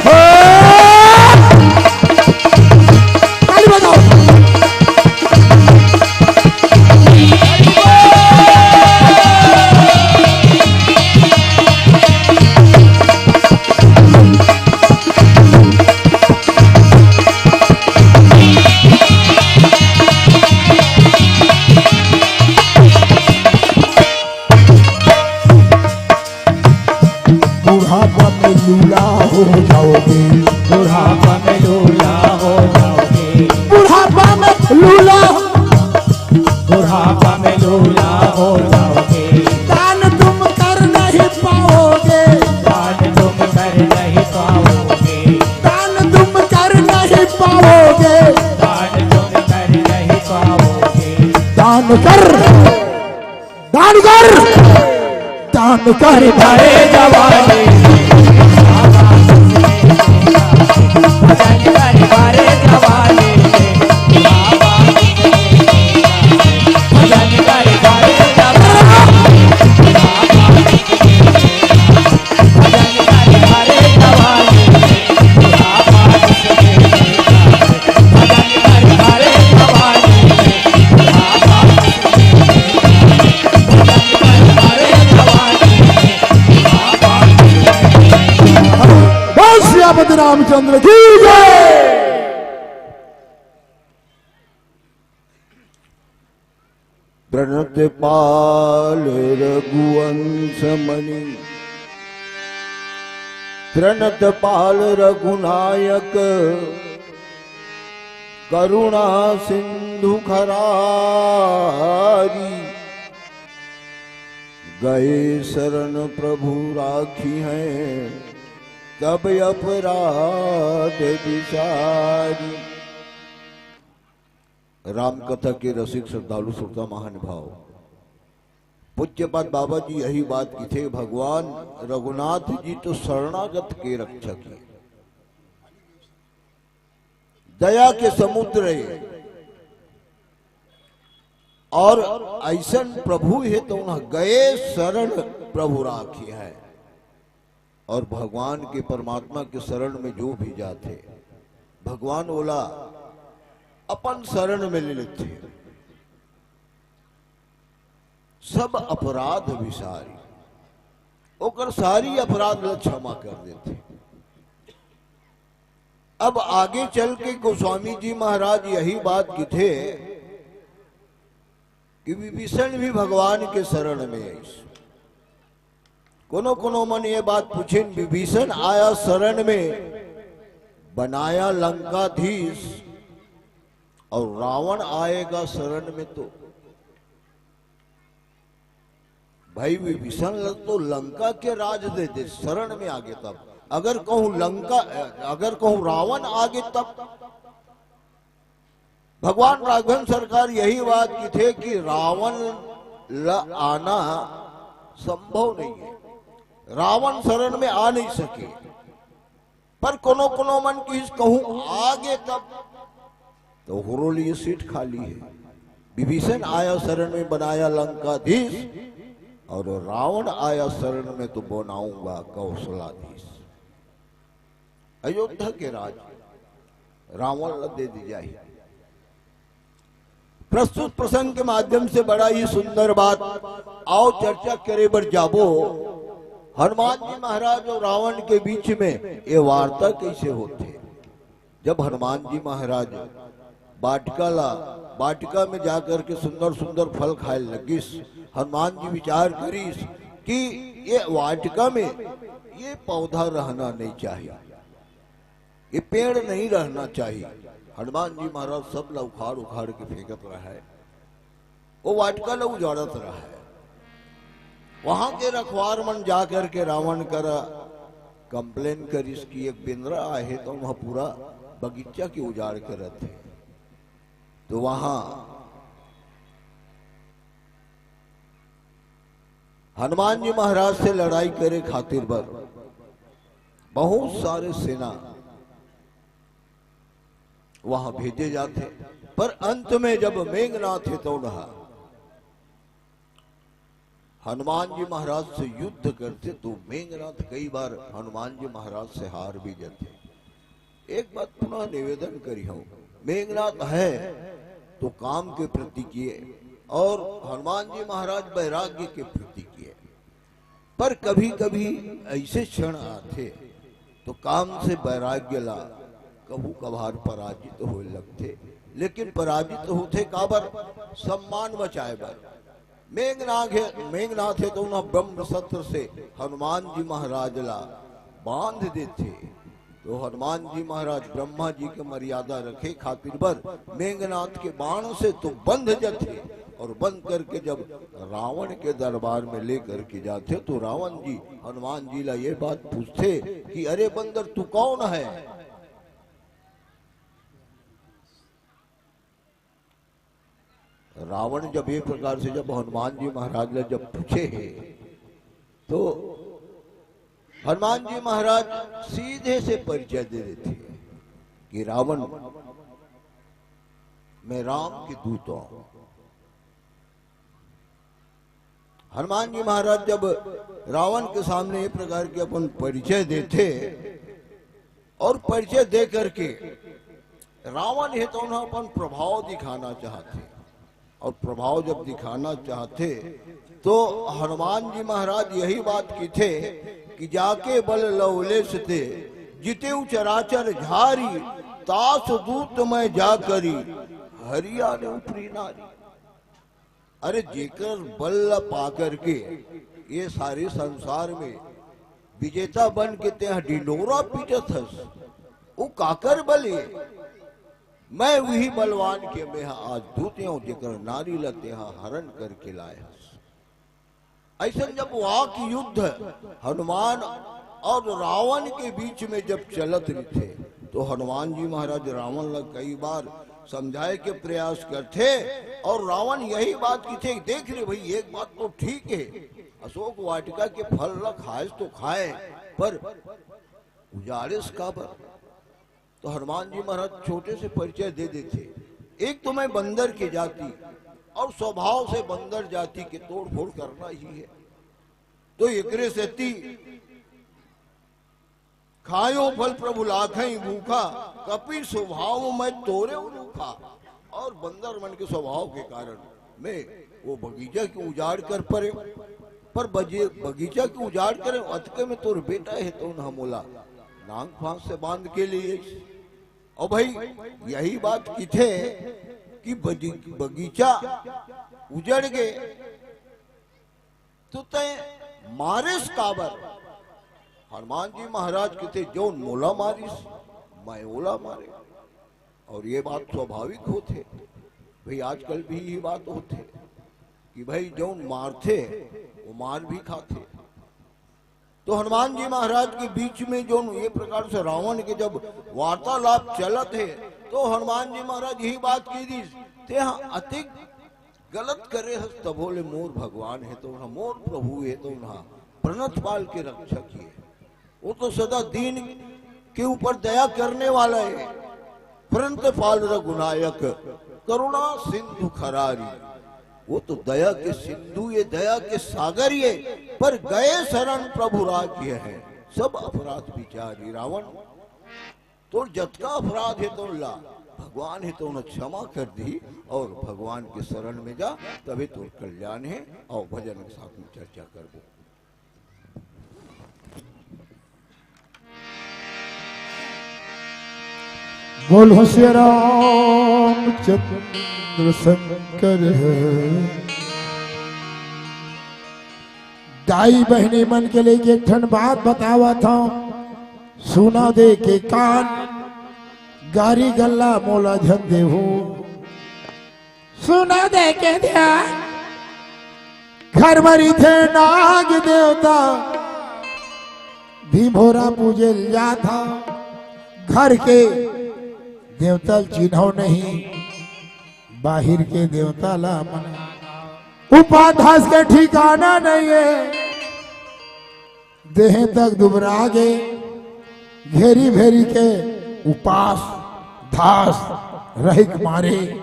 हो। ताली बजाओ। बुढ़ापा में लूला हो जाओगे। बुढ़ापा में लूला हो जाओगे। बुढ़ापा में लूला। बुढ़ापा में लूला हो जाओगे। दान तुम कर नहीं पाओगे। दान तुम कर नहीं पाओगे। दान तुम कर नहीं पाओगे। दान तुम कर नहीं पाओगे। दान कर। दान कर, दान कर भरे जवानी। भजन कर भरे जवानी। भजन कर भरे जवानी। भजन कर भरे जवानी। भजन कर भरे श्रीमद रामचंद्र की जय। प्रणत पाल रघुवंश मणि, प्रणत पाल रघुनायक, करुणा सिंधु खरारी। गए शरण प्रभु राखी हैं, तब अपराध विसारी। राम कथा के रसिक श्रद्धालु श्रोता महानुभाव, पूज्यपाद बाबा जी यही बात किथे, भगवान रघुनाथ जी तो शरणागत के रक्षक हे, दया के समुद्र हे, और अइसन प्रभु हे तो उन्हा गए शरण प्रभु राखी हैं। और भगवान के, परमात्मा के शरण में जो भी जाथे, भगवान ओला अपन शरण में ले लेथे। सब अपराध विसारी, ओकर सारी अपराध ला क्षमा कर देथे। अब आगे चल के गोस्वामी जी महाराज यही बात किथे कि विभीषण भी भगवान के शरण में आइस। कोनो कोनो मन ये बात पूछिन, विभीषण आया शरण में, बनाया लंकाधीश, और रावण आएगा शरण में तो भाई विभीषण ल-, तो लंका के राज दे दे, शरण में आगे तब। अगर कहूं लंका, अगर कहूं रावण आगे तब। भगवान राघवेंद्र सरकार यही बात किथे कि रावण ल आना संभव नहीं है, रावण शरण में आ नहीं सके। पर कोनो कोनो मन किहिस कहूं आगे तब तो ओकरो लिए सीट खाली है। विभीषण आया शरण में, बनाया लंकाधीश, और रावण आया शरण में तो बनाऊंगा कौशलाधीश। अयोध्या के राज रावण ला दे दी जाही। प्रस्तुत प्रसंग के माध्यम से बड़ा ही सुंदर बात, आओ चर्चा करे बर जाबो। हनुमान जी महाराज और रावण के बीच में ये वार्ता कैसे होथे? जब हनुमान जी महाराज वाटिका ला, वाटिका में जाकर के सुंदर सुंदर फल खाए लगिस, हनुमान जी विचार करिस कि ये वाटिका में ये पौधा रहना नहीं चाहिए, ये पेड़ नहीं रहना चाहिए। हनुमान जी महाराज सब ला उखाड़ उखाड़ के फेंकत रहे, वो वाटिका ला उजाड़त रहे। वहां के रखवार मन जा करके रावण करा कंप्लेन करिस कि एक बेंदरा आहे तो वह पूरा बगीचा के उजाड़ करत है। तो वहां हनुमान जी महाराज से लड़ाई करे खातिर बर बहुत सारे सेना वहां भेजे जाथे, पर अंत में जब मेघनाथ हे तो उन्हा हनुमान जी महाराज से युद्ध करथे तो मेघनाथ कई बार हनुमान जी महाराज से हार भी जाथे। एक बात पुनः निवेदन करी हूं, मेघनाथ है तो काम के प्रतीक ये, और हनुमान जी महाराज वैराग्य के प्रतीक ये। पर कभी कभी ऐसे क्षण आथे तो काम से वैराग्य ला कभू कभार पराजित होए लगथे, लेकिन पराजित होथे काबर? सम्मान बचाए बर। मेघनाथ हे, मेघनाथ हे तो उन्हा ब्रह्म शस्त्र से हनुमान जी महाराज ला बांध देथे। तो हनुमान जी महाराज ब्रह्मा जी के मर्यादा रखे खातिर बर मेघनाथ के बाण से तो बंध जथे, और बंध करके जब रावण के दरबार में लेकर के जाथे तो रावण जी हनुमान जी ला ये बात पूछथे कि अरे बंदर, तू कौन है? रावण जब ये प्रकार से जब हनुमान जी महाराज ला जब पूछे हे तो हनुमान जी महाराज सीधे से परिचय दे देथे कि रावण, मैं राम के दूत हूं। हनुमान जी महाराज जब रावण के सामने ये प्रकार के अपन परिचय देथे और परिचय दे करके रावण हे तो उन्हा अपन प्रभाव दिखाना चाहथे, और प्रभाव जब दिखाना चाहथे तो हनुमान जी महाराज यही बात किथे कि जाके बल लवलेश ते जितेउ चराचर झारी, तास दूत मैं जा करी, हरिया ने ऊपरी नारी। अरे, जेकर बल ला पा करके ये सारे संसार में विजेता बन के तेहा डिंडोरा पीटत हस, वो काकर बल ये? मैं उही बलवान के मेहा आज दूत हूँ, जेकर नारी ला तेहा हरण करके लाए हस। ऐसन जब वाक युद्ध हनुमान और रावण के बीच में जब चलत रहिथे, तो हनुमान जी महाराज रावण ला कई बार समझाए के प्रयास करथे, और रावण यही बात किथे, "देख रे भाई, एक बात तो ठीक है, अशोक वाटिका के फल ला खाएस तो खाए, पर उजाड़ेस काबर?" तो हनुमान जी महाराज छोटे से परिचय दे देथे। एक तो मैं बंदर की जाति, और स्वभाव से बंदर जाति के तोड़फोड़ करना ही है। तो एकरे सेती, "खायो फल प्रभु लाखई भूखा, कपि स्वभाव मैं तोरे रूखा।" और बंदर मन के स्वभाव के कारण में वो बगीचा के उजाड़ कर परे। पर बजे-, बगीचा के उजाड़ करे, अतके में तोर बेटा है, तो उन्हा मोला नांग फांस से बांध के लिए। और भाई, यही बात किथे कि बजी-, बगीचा उजड़ गे, तो तय मारेस काबर? हनुमान जी महाराज किथे, "जौन मोला मारिस, मैं ओला मारे।" और ये बात स्वाभाविक होथे भाई, आजकल भी ये बात होथे कि भाई, जौन मारथे, वो मार भी खाथे। तो हनुमान जी महाराज के बीच में जौन ये प्रकार से रावण के जब वार्तालाप चलत हे, तो हनुमान जी महाराज यही बात कही दिस, "तेहा अतिक गलत करे हस, तभो ले मोर भगवान है तो ना, मोर प्रभु है तो ना, प्रणत पाल के रक्षक ही है।" वो तो सदा दीन के ऊपर दया करने वाला है। प्रणत पाल रघुनायक, करुणा सिंधु खरारी। वो तो दया के सिंधु ये, दया के सागर ये, पर गए शरण प्रभु राज ये है, सब अपराध विचारी। रावण, तोर जतका अपराध हे, तोन ला भगवान हे, तोन क्षमा कर दी, और भगवान के शरण में जा, तभी तोर कल्याण हे। और भजन के साथ में चर्चा करबो। बोल हो सिया रामचंद्र शंकर है। दाई बहिनी मन के लेके एक ठन बात बतावत हौं, सुना दे के कान, गारी गल्ला मोला झन देहू। सुना दे के ध्यान, घर म रहिथे नाग देवता, भीभोरा पूजे ल जात हौं। घर के देवता ल चिन्हव नहीं, बाहिर के देवता ला मन। उपाधास के ठिकाना नहीं है, देहे तक दुबरा गे, घेरी भेरी के उपास धास रहिक मारे,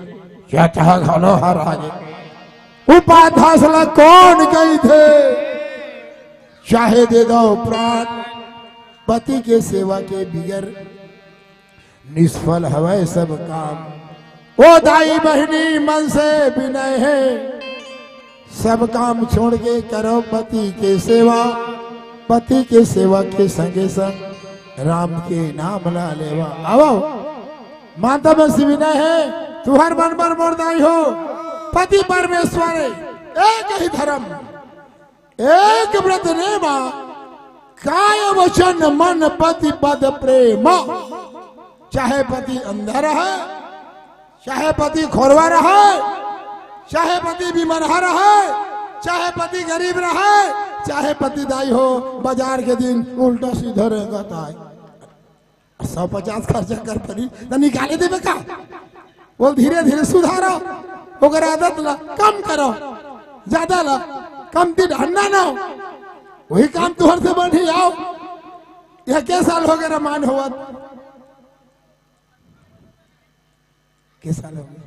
चतहा घलो हरा गे। उपाधास ला कौन कहिथे? चाहे दे दो प्राण, पति के सेवा के बिगर निष्फल हवय सब काम। ओ दाई बहिनी मन से विनय हे, सब काम छोड़ के करो पति के सेवा, पति के सेवा के संगे संग राम के नाम ला लेवा। आवो, माता मन से विनय हे, तुहर मन बर मोर दाई हो, पति परमेश्वर हे, एक ही धर्म, एक व्रत नेमा, काय वचन मन पति पद प्रेम। चाहे पति अंधा रहे, चाहे पति खोरवा रहे, चाहे पति बीमार रहे, चाहे पति गरीब रहे, चाहे पति दाई हो, बाजार के दिन उल्टा सीधा रेंगत आय। सौ पचास खर्चा कर परी, त निकाले देबे का? बोल, धीरे धीरे सुधारो, ओकर आदत ला कम करो, ज्यादा ला कमती ढन्ना ना हो। वही काम तुहर से बढ़ी आओ। यह के साल हो गए रमान होवत? के साल हो गए?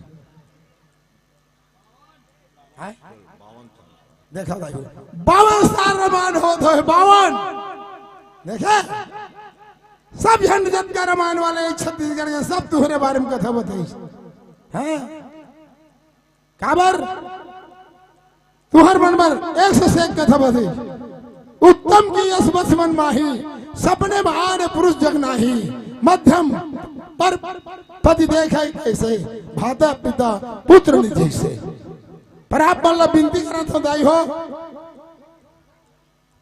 हैं? देखा भाई, बावन साल रमान होत होय, बावन। देखे, सब झन जतका रमान वाले छत्तीसगढ़ के, सब तुहरे बारे में कथा बताइस। हैं? काबर? तुहर मन बर एक से एक कथा बताइस। उत्तम की यश बस मन माही, सपने में आन पुरुष जग नाही, मध्यम पर पति देखे कैसे, भाता पिता पुत्र निज जैसे। पर आप मन ला बिनती करत हंव दाई हो,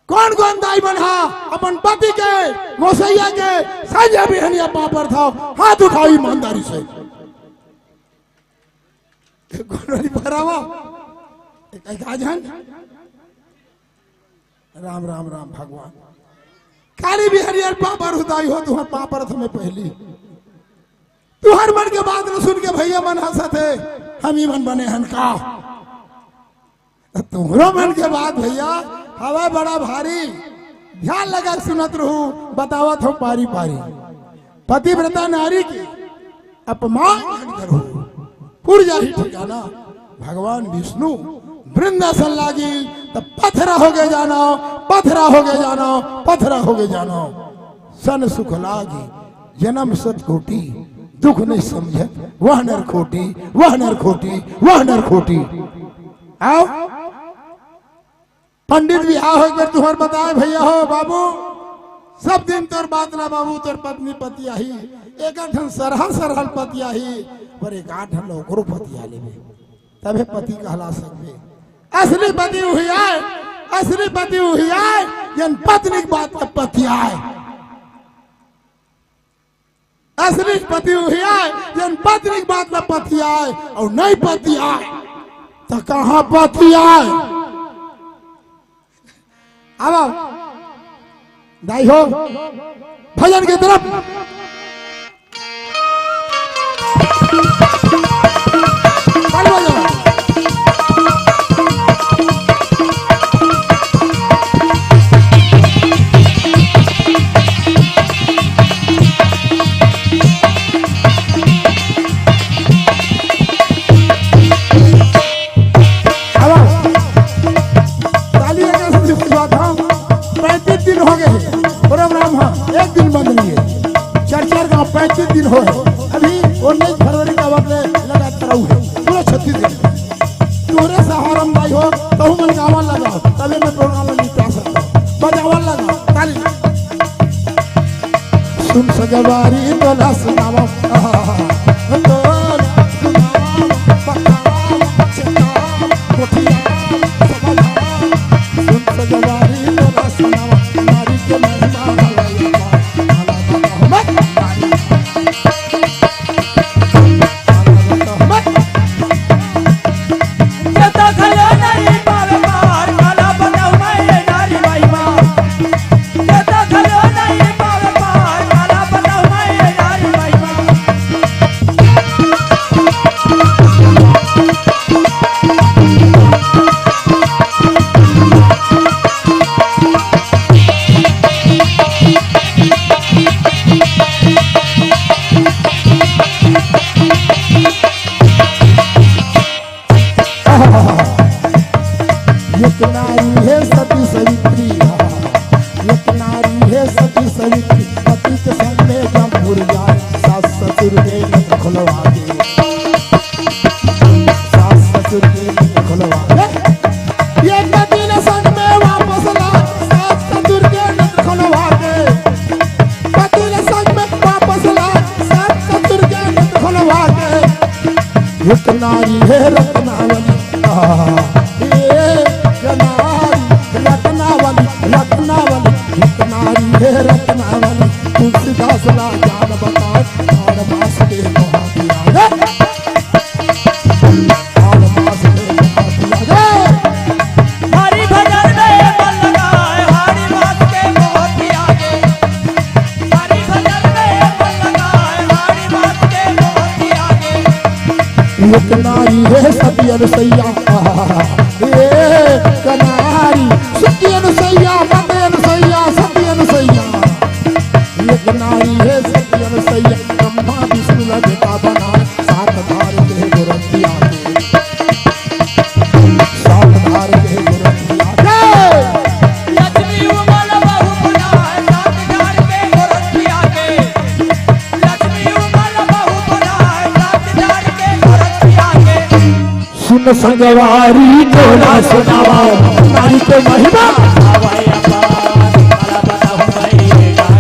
कोन कोन दाई मन हा अपन पति के, गोसइया के संझा बिहनिया पाँव परत हव, हाथ उठाव ईमानदारी से। कोन वाली भरावा? एक, एक आध झन। राम, राम, राम भगवान। काली बिहनिया पाँव परत हंव दाई हो, तुंहर पाँव परत हंव मैं पहिली। तुंहर मन के बात ल सुन के भइया मन हंसत हे, हम ही मन बने हन का? तुंहरो मन के बात भइया हवय बड़ा भारी। ध्यान लगा के सुनत रहू, बतावत हंव पारी पारी। पतिव्रता नारी के अपमान झन करहू, पुर जाही ठिकाना। भगवान विष्णु वृंदासन लागी त पथरा होगे जाना, पथरा होगे जाना, पथरा होगे जाना। सन सुख लागी जनम सत कोटि, दुख नहीं समझत वह नर खोटी, वह नर खोटी, वह नर खोटी। आओ, पंडित बिहाव हो, एक बेर तुंहर बताए भइया हो बाबू, सब दिन तोर बात ला बाबू, तोर पत्नी पतियाही, एक ठन सरहा सरहा ल पतियाही, पर एक आध ठन ल ओकरो पतिया लेबे, तभे पति कहला सकबे। असली पति उही आय, असली पति उही आय, जेन पत्नी के बात ला पतियाय। असली पति उही आय, जेन पत्नी के बात ला पतियाय, अउ नहीं पतियाय, त कहाँ पतियाय? अब दाई हो, भजन के तरफ। ताली बजाओ। अब ताली एक ऐसे कुछ बात हम पैंतीस दिन हो गए हैं प्रोग्राम, हाँ, एक दिन बंद नहीं है। चार चार गांव पैंतीस दिन हो गए। अभी उन्नीस फरवरी का वक्त लगा कराऊ है पूरा छत्तीस दिन। तोहरे सहारा में भाई हो, तहु मन गावन लगा, तबे मैं प्रोग्राम में निपटा सकता हूँ। बजावन लगा, ताली। सुन सगवारी तोला सुनावा, तोला सुनावा, पकावा, छेकावा, कोठिया, सबला। सुन सगवारी तोला सुनावा, नारी के महिमा भला, भला, भला, भला। एक नारी है सती सावित्री, एक नारी है सती सावित्री, पति के संग में जमपुर जाए, सास ससुर के नजर खुलवा दे, सास ससुर के नजर खुलवा दे। ये पति ने संग में वापस ला, सास ससुर के नजर खुलवा दे। पति ने संग में वापस ला, सास ससुर के नजर खुलवा दे। एक नारी है रत्नावली, आहा, एक नारी रत्नावली, रत्नावली, एक नारी है रत्नावली। तुलसीदास ला जान बताए, आठ मास के महापिया रे। आठ मास के महापिया रे। हरि भजन में मन लगाए, हाड़ी मास के महापिया रे। एक नारी है सती अनुसैया, एक नारी सती अनुसैया, पति अनुसैया, सती अनुसैया। एक नारी है सती अनुसैया, ब्रह्मा विष्णु ला बेटा बनाए, सात धार के गोरखिया के। सावधान के गोरखिया के। लक्ष्मी उमल बहू बनाए, सात धार के गोरखिया के। लक्ष्मी उमल बहू बनाए, सात धार के गोरखिया के। सुन संगवारी तोला सुनावा, नारी के महिमा। आवाए अपार, काला बताऊं मैं ये गाना।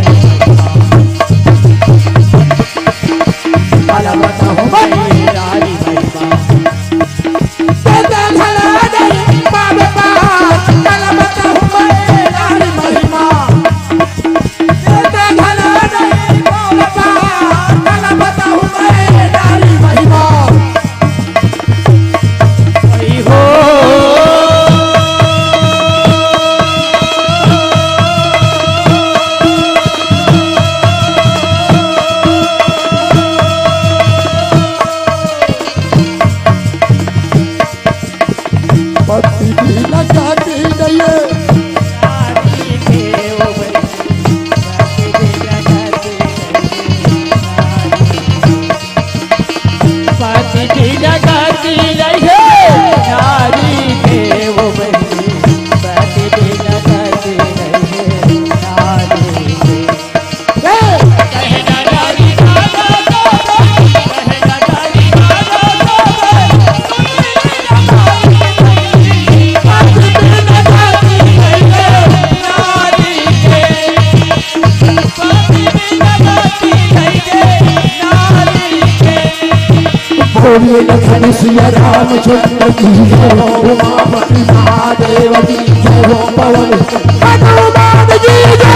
बोलिए लखन सिया रामचंद्र की जय, उमापति महादेव की जय, पवन हनुमान की जय।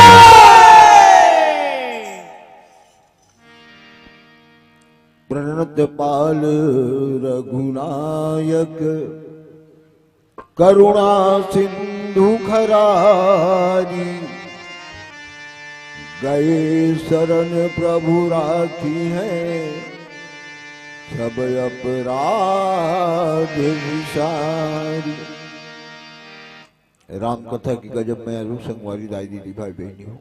प्रणत पाल रघुनायक करुणा सिंधु खरारी, गए शरण प्रभु राखी है सब अपराध विसारी। राम कथा की गजब में अरु संगवारी दाई दीदी भाई बहनी हो।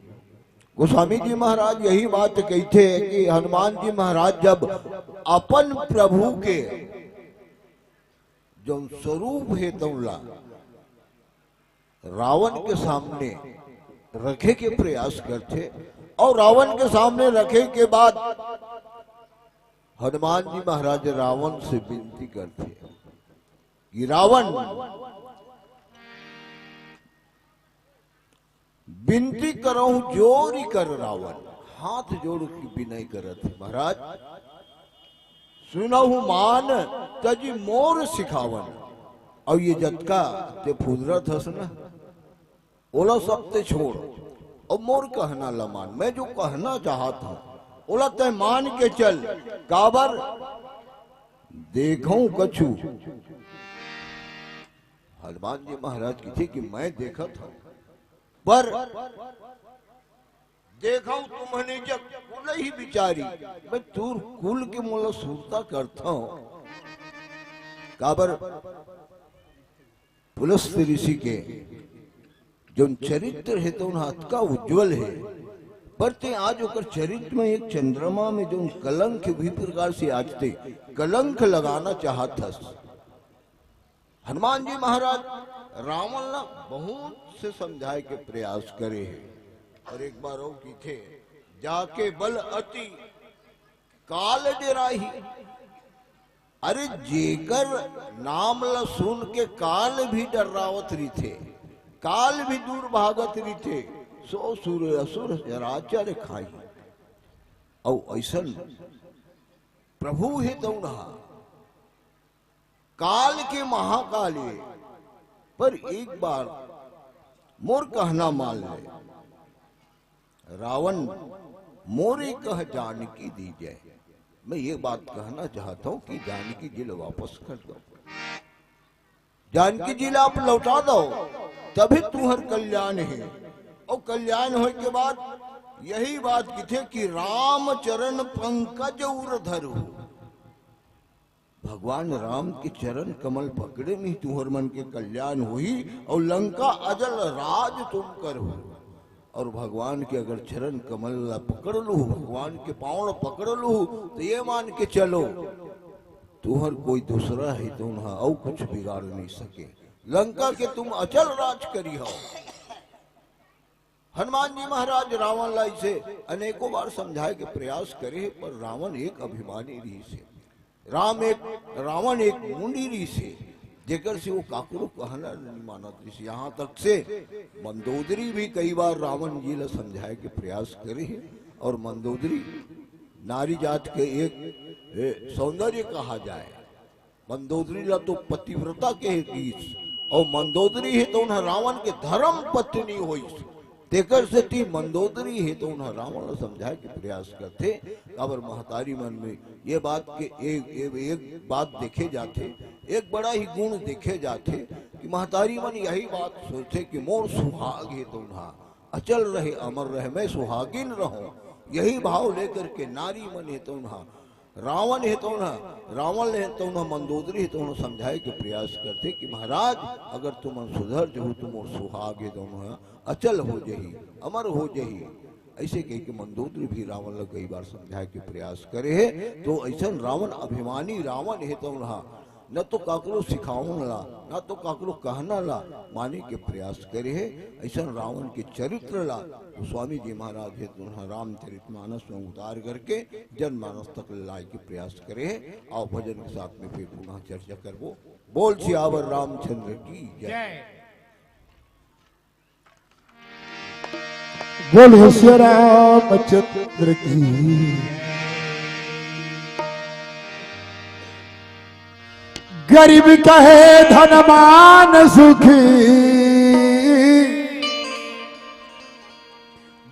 गोस्वामी जी महाराज यही बात कहते हैं कि हनुमान जी महाराज जब अपन प्रभु के जो स्वरूप हे तौला रावण के सामने रखे के प्रयास करथे और रावण के सामने रखे के बाद हनुमान जी महाराज रावण से विनती करथे कि रावण, विनती करहूं जोरी कर रावण, हाथ जोड़ के विनय करत हे महाराज, सुनहु मान तजि मोर सिखावन। अउ ये जतका ते फुदरत हस न, ओला सब ते छोड़, अउ मोर कहना ला मान। मैं जो कहना चाहत हूं, ओला तय मान के चल। काबर देखहूं कछु। हनुमान जी महाराज कथे कि मैं देखत हूं, पर देखहूं तुम्हने जग कुल ही बिचारी, मैं तोर कुल के मोला सुरता करत हूं। काबर पुलस्त ऋषि के जोन चरित्र हे तौन अतका उज्जवल हे, पर ते आज ओकर चरित्र में एक चंद्रमा में जोन कलंक हे, वही प्रकार से आज ते कलंक लगाना चाहत हस। हनुमान जी महाराज रावण ला बहुत से समझाए के प्रयास करे हे, और एक बार अउ कथे, जाके बल अति काल डेराही। अरे, जेकर नाम ला सुन के काल भी डर्रावत रहिथे, काल भी दूर भागत रहिथे, सो सुर असुर चराचर खाही। अउ अइसन प्रभु हे तौन हा काल के महाकाल ए, पर एक बार मोर कहना मान ले, रावण मोरे कह जानकी दीजय। मैं ये बात कहना चाहत हूं कि जानकी जी ला वापस कर दो, जानकी जी ला आप लौटा दो, तभी तुहर कल्याण हे। और कल्याण होए के बाद यही बात कथे कि राम चरण पंकज उर धरू। भगवान राम के चरण कमल पकड़े में तुहर मन के कल्याण होही, और लंका अजल राज तुम करहु। और भगवान के अगर चरण कमल ला पकड़ लू, भगवान के पाँव ला पकड़ लू, तो ये मान के चलो, तुहर कोई दूसरा हे तौन हा, अउ कुछ बिगाड़ नहीं सके। लंका के तुम अचल राज करिहव। हनुमान जी महाराज रावण ला इसे अनेकों बार समझाए के प्रयास करे, पर रावण एक अभिमानी रहिस हे, राम एक, रावण एक मुंडी रहिस हे, जेकर से वो काकरो कहना नहीं मानत रहिस हे। यहाँ तक से मंदोदरी भी कई बार रावण जी ला समझाए के प्रयास करे हे, और मंदोदरी नारी जात के एक, ए, सौंदर्य कहा जाए। मंदोदरी ला तो पतिव्रता कहे गीस, और मंदोदरी हे तौन हा रावण के धर्म पत्नी होइस। तेकर सेती मंदोदरी हे तौन हा रावण ला समझाए के प्रयास करथे। काबर महतारी मन में ये बात के एक, एक, एक बात देखे जाथे, एक बड़ा ही गुण देखे जाथे कि महतारी मन यही बात सोचथे कि मोर सुहाग हे तौन हा अचल रहे, अमर रहे, मैं सुहागिन रहूं। यही भाव लेकर के नारी मन हे तौन हा रावण हे तौन हा, रावण हे तौन हा, मंदोदरी हे तौन हा समझाए के प्रयास करथे कि महाराज, अगर तुमन सुधर जहू तो मोर सुहाग हे तौन हा अचल हो जही, अमर हो जही। ऐसे कह के मंदोदरी भी रावण ला कई बार समझाए के प्रयास करे हे। तो ऐसन रावण, अभिमानी रावण हे तौन हा न तो काकरो सिखावन ला, न तो काकरो कहना ला माने के प्रयास करे हे। ऐसन रावण के चरित्र ला गोस्वामी जी महाराज हे तौन हा रामचरितमानस में उतार करके जनमानस तक लाए के प्रयास करे हे। अउ भजन के साथ में फिर पुनः चर्चा करबो। बोल सियावर रामचंद्र की जय। जय। बोल सिया रामचंद्र की। गरीब कहे धनमान सुखी,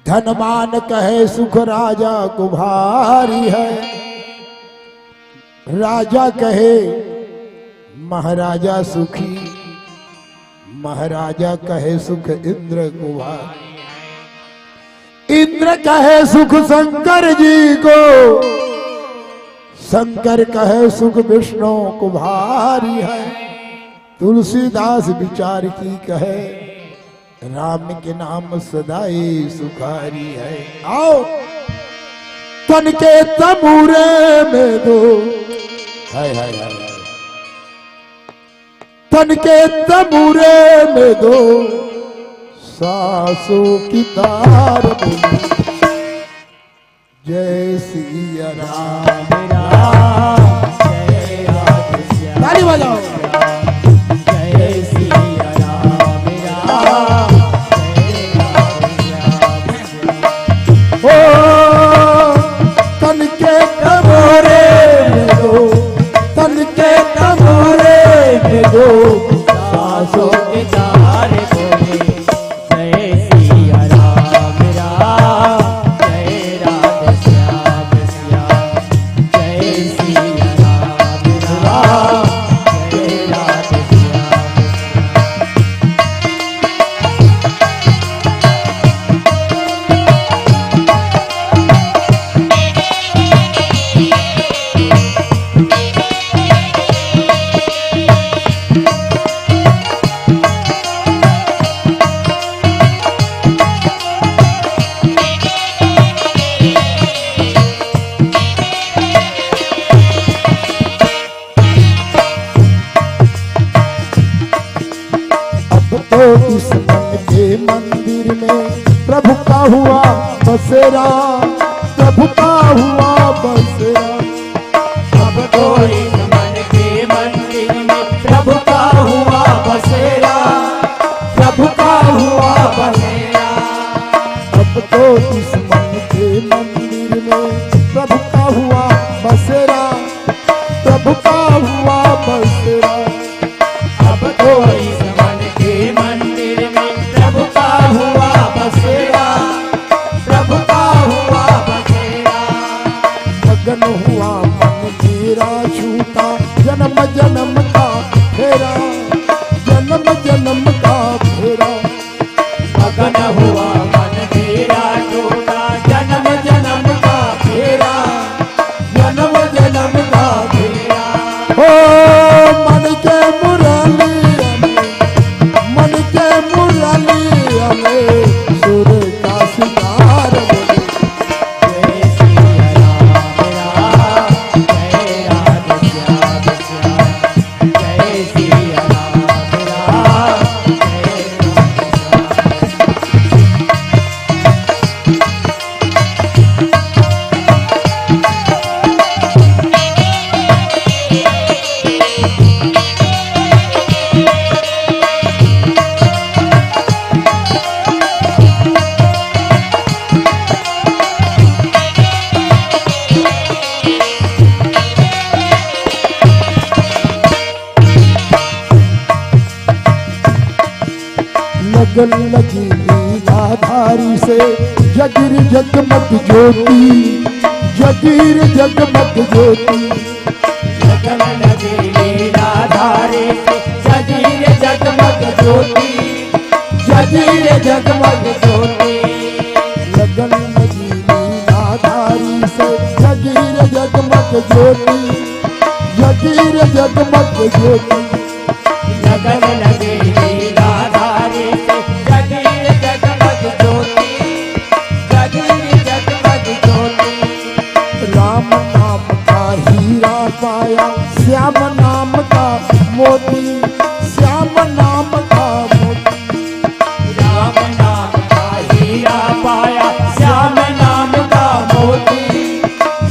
धनमान कहे सुख राजा को भारी है। राजा कहे महाराजा सुखी, महाराजा कहे सुख इंद्र को भारी। इंद्र कहे सुख शंकर जी को, शंकर कहे सुख विष्णु को भारी है। तुलसीदास विचार की कहे, राम के नाम सदा ही सुखारी है। आओ, तन के तमूरे में दो, हाय, हाय, हाय, हाय। तन के तमूरे में दो, सासों की तार बोली। जय सिया राम, राम, जय राधे श्याम। ताली बजाओ। जय सिया राम, राम, जय राधे श्याम। ओ, तन के तमूरे में दो, तन के तमूरे में दो, सासों के तार बोले। जय सिया राम, राम, जय राधे श्याम, श्याम। जय सिया राम, राम, जय राधे श्याम, श्याम। अब तो इस मन के मंदिर में प्रभु का हुआ बसेरा, प्रभु का हुआ बसेरा। अब तो इस मन के मंदिर में प्रभु का हुआ बसेरा, प्रभु का हुआ बसेरा। अब तो इस मन के मंदिर में प्रभु का हुआ बसेरा, प्रभु का हुआ बसेरा। अब तो इस मन के मंदिर में प्रभु का हुआ बसेरा, प्रभु का हुआ बसेरा। मगन हुआ मन मेरा छूटा जन्म जन्म का फेरा, जन्म जन्म का फेरा। मगन हुआ मन मेरा छूटा जन्म जन्म का फेरा, जन्म जन्म का फेरा। ओ मन के मुरलिया में, मन के मुरलिया में सुर का सिंगार बोले। जय सिया राम, राम, जय राधे श्याम, श्याम। जय सिया राम, राम, जय राधे श्याम। लगन लगी लीलाधारी से जगीर जगमग ज्योति, जगीर जगमग ज्योति। लगन लगी लीलाधारी से जगीर जगमग ज्योति, जगीर जगमग ज्योति। लगन लगी लीलाधारी से जगीर जगमग ज्योति, जगीर जगमग ज्योति। लगन लगी लीलाधारी से जगीर जगमग ज्योति, जगीर जगमग ज्योति। राम नाम का हीरा पाया, श्याम नाम का मोती, श्याम नाम का मोती। राम नाम का हीरा पाया, श्याम नाम का मोती,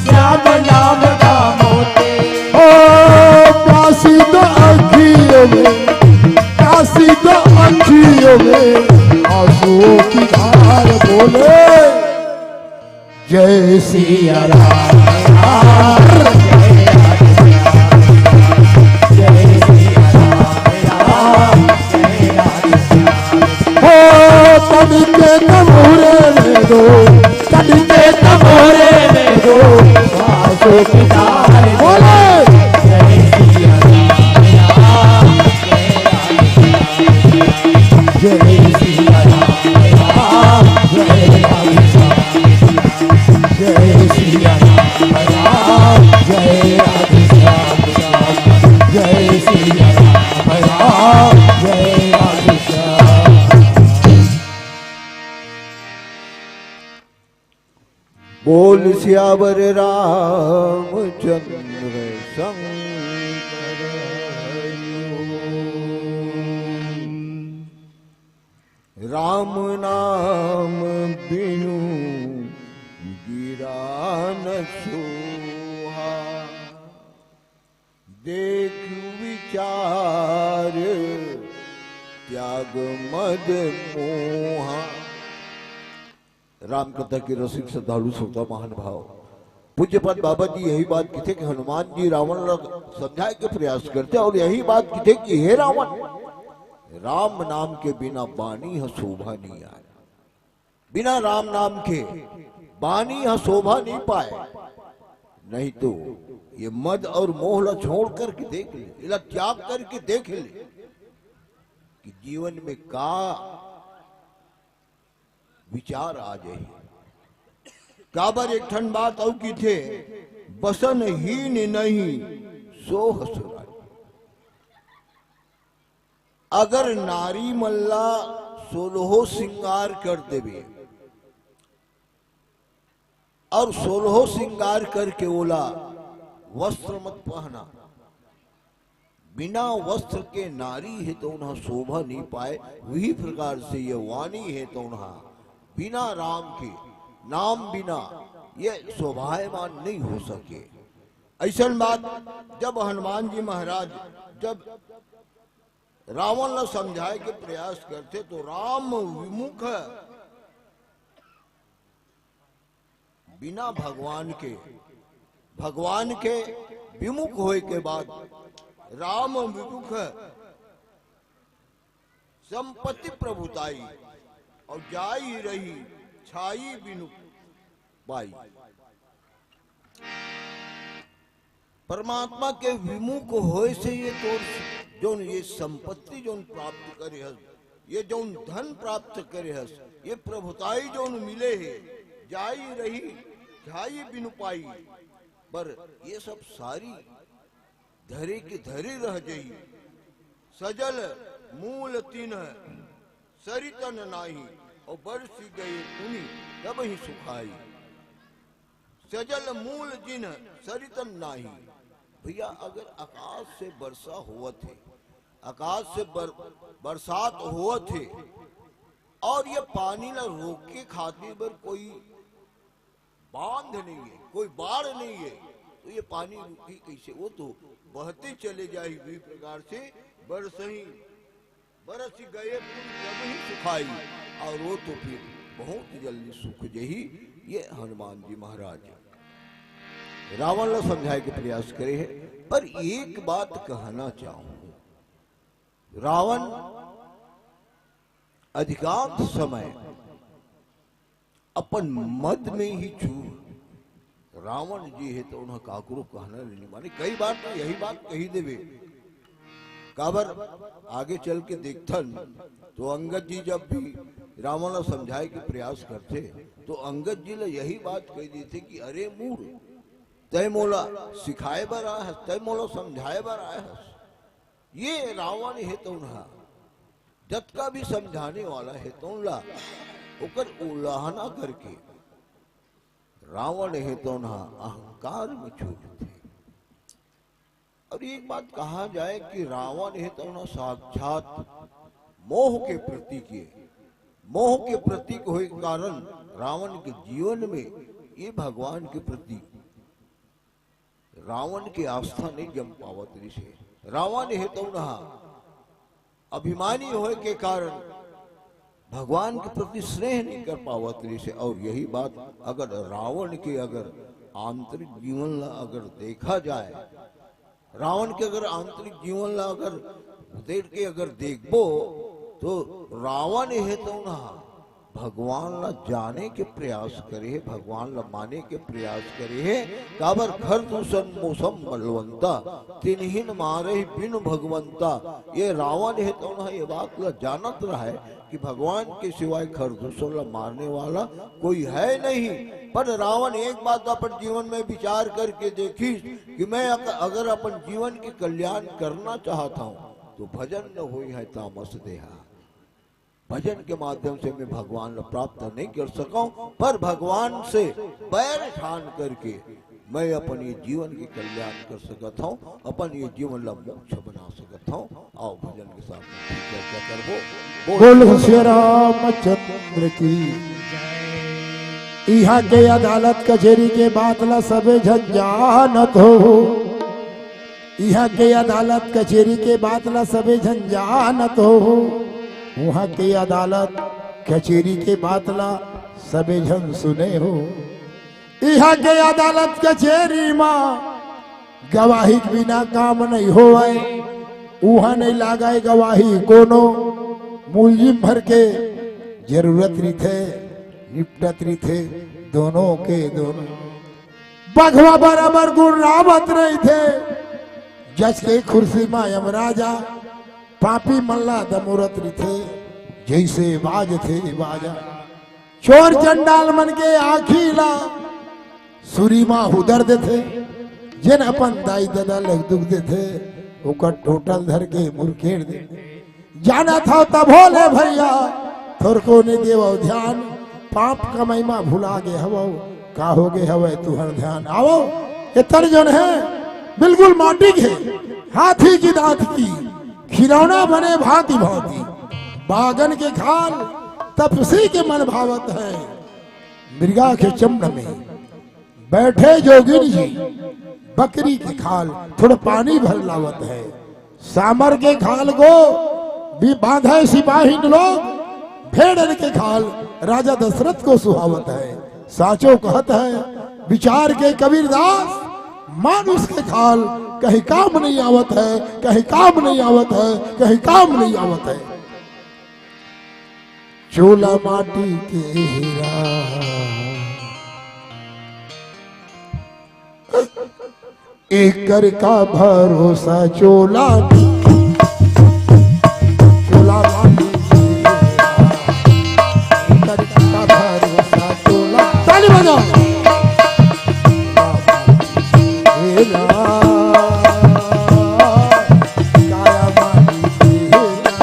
श्याम नाम का मोती। ओ प्यासी तो अखियों में, प्यासी तो अखियों में आंसुओं की धार बोले। जय सिया राम, जय राधे श्याम, जय तंबोरे में दो, चढ़ते तंबोरे में दो, आंसू की धार बोले। जय सिया राम, जय सिया राम, जय राम, जय सिया राम, जय राम, जय सिया राम, जय राम, जय राम। बोल सियावर रामचंद्र शंकर। राम नाम बिनु गिरा न सोहा, देख विचार त्याग मद मोहा। राम कथा के रसिक श्रद्धालु श्रोता महानुभाव, पूज्यपाद बाबा जी यही बात किथे कि हनुमान जी रावण ला समझाए के प्रयास करथे और यही बात किथे कि हे रावण, राम नाम के बिना बानी ह शोभा नहीं आए। बिना राम नाम के बानी ह शोभा नहीं पाए। नहीं तो ये मद और मोह ला छोड़ करके देख ले, इला त्याग करके देख ले कि जीवन में का विचार आ जाही। काबर एक ठन बात अउ किथे, बसन हीन नहीं सोह सुरारी। अगर नारी मन ला सोलहो श्रृंगार कर देबे और सोलहो श्रृंगार करके ओला वस्त्र मत पहना, बिना वस्त्र के नारी हे तो उन्हा शोभा नहीं पाए। वही प्रकार से ये वाणी हे तो उन्हा बिना राम के, नाम बिना ये शोभायमान नहीं हो सके। ऐसन बात जब हनुमान जी महाराज जब रावण ला समझाए के प्रयास करथे तो राम विमुख बिना भगवान के, भगवान के विमुख होए के बाद राम विमुख संपत्ति प्रभुताई और जाई रही छाई बिनु पाई। परमात्मा के विमुख होए से ये तोर जौन ये संपत्ति जौन प्राप्त करे हस, ये जौन धन प्राप्त करे हस, ये प्रभुताई जौन मिले हे, जाई रही छाई बिनु पाई, पर ये सब सारी धरे के धरे रह जही। सजल मूल तिन्ह सरितन नाही, और बरसी गए पुनि तब ही सुखाई। सजल मूल जिन्ह सरितन नाही। भैया, अगर आकाश से वर्षा होवत हे, आकाश से बर-, बरसात होवत हे और ये पानी ला रोके खातिर बर कोई बांध नहीं है, कोई बाढ़ नहीं है, तो ये पानी रुकी कैसे? वो तो बहते चले जाही। वही प्रकार से बरसही बरस गए पुन जब ही सुखाई, और वो तो फिर बहुत जल्दी सूख जही। ये हनुमान जी महाराज रावण ला समझाए के प्रयास करे हे, पर एक बात कहना चाहूं, रावण अधिकांश समय अपन मद में ही चूर। रावण जी हे तो उन्हें काकरो कहना नहीं माने। कई बार तो यही बात कही देवे। काबर आगे चल के देखथन तो अंगद जी जब भी रावण ला समझाए के प्रयास करथे तो अंगद जी ला यही बात कही देथे कि अरे मूढ़, तय मोला सिखाए बर आए हस, तय मोला समझाए बर आए हस। ये रावण हे तो उन्हा जतका भी समझाने वाला हे तो उनला ओकर उलाहना करके रावण हे तो उन्हा अहंकार में छूट थे। और एक बात कहा जाए कि रावण हे तो उन्हा साक्षात मोह के प्रतीक हे। मोह के प्रतीक होए के कारण रावण के जीवन में ये भगवान के प्रति रावण के आस्था नहीं जम पावत रिहिस हे। रावण हे तो उन्हा अभिमानी होए के कारण भगवान के प्रति स्नेह नहीं कर पावत रिहिस हे। और यही बात अगर रावण के अगर आंतरिक जीवन ला अगर देखा जाए, रावण के अगर आंतरिक जीवन ला अगर उदेड़ के अगर देखबो तो रावण हे तो उन्हा भगवान ला जाने के प्रयास करे हे, भगवान ला माने के प्रयास करे हे। काबर खर दूषण मोसम बलवंता, तिनहिन मारहि बिनु भगवंता। ये रावण हे, तउन ह ये बात ला जानत रहय कि भगवान के सिवाय खर दूषण ला मारने वाला कोई है नहीं। पर रावण एक बात अपन जीवन में विचार करके देखिस कि मैं अग-, अगर अपन जीवन के कल्याण करना चाहत हूँ तो भजन न होई है तामस देहा। भजन के माध्यम से मैं भगवान ला प्राप्त नहीं कर सकूं, पर भगवान से बैर ठान करके मैं अपन ये जीवन के कल्याण कर सकत हूँ, अपन ये जीवन ला मोक्ष बना सकत हूँ। आओ भजन के साथ में फिर चर्चा करबो। बोल श्री रामचंद्र की। इहाँ के अदालत कचेरी के बात ला सबे झन जानत हो। इहाँ के अदालत कचेरी के बात ला सबे झन जानत हो। उहाँ के अदालत कचेरी के बात ला सबे झन सुने हो। इहाँ के अदालत कचेरी मा गवाही के बिना काम नहीं होवय। उहाँ नहीं लागय गवाही कोनो। मुलजिम भर के जरूरत रिथे, निपटत रिथे दोनों के दोनों। बघवा बराबर गुर्रावत रहिथे, जज के कुर्सी मा यमराजा, पापी मन ला दमोरत रहिथे, जइसे बाजथे बाजा। चोर चंडाल मन के आँखी ला सुरी मा हुदर देथे, जेन अपन दाई ददा ल दुख देथे, ओकर टोटल धर के मुरकेड़ देथे। जानत हव तभो ले भइया, थोरको नइ देवव ध्यान, पाप कमई मा भुला गे हवव, का हो गे हवय तुहर ध्यान? आवव, ए तन जोन हे, बिल्कुल माटी के, हाथी की दाँत की, खिलौना बने भाँति भाँति, बागन के खाल, तपसी के मन भावत हे, मृगा के चमड़ में, बैठे जोगिन जी, बकरी के खाल, थोड़ा पानी भर लावत हे। सामर के खाल को भी बांधे सिपाहिन लोग, भेड़न के खाल राजा दशरथ को सुहावत हे। साचो कहत हे विचार के कबीरदास, मानुष के खाल कहीं काम नहीं आवत हे, कहीं काम नहीं आवत हे, कहीं काम नहीं आवत हे। चोला माटी के हीरा, एकर का भरोसा चोला, चोला माटी के हीरा, एकर का भरोसा चोला। ताली बजाओ। हीरा, काया माटी के हीरा।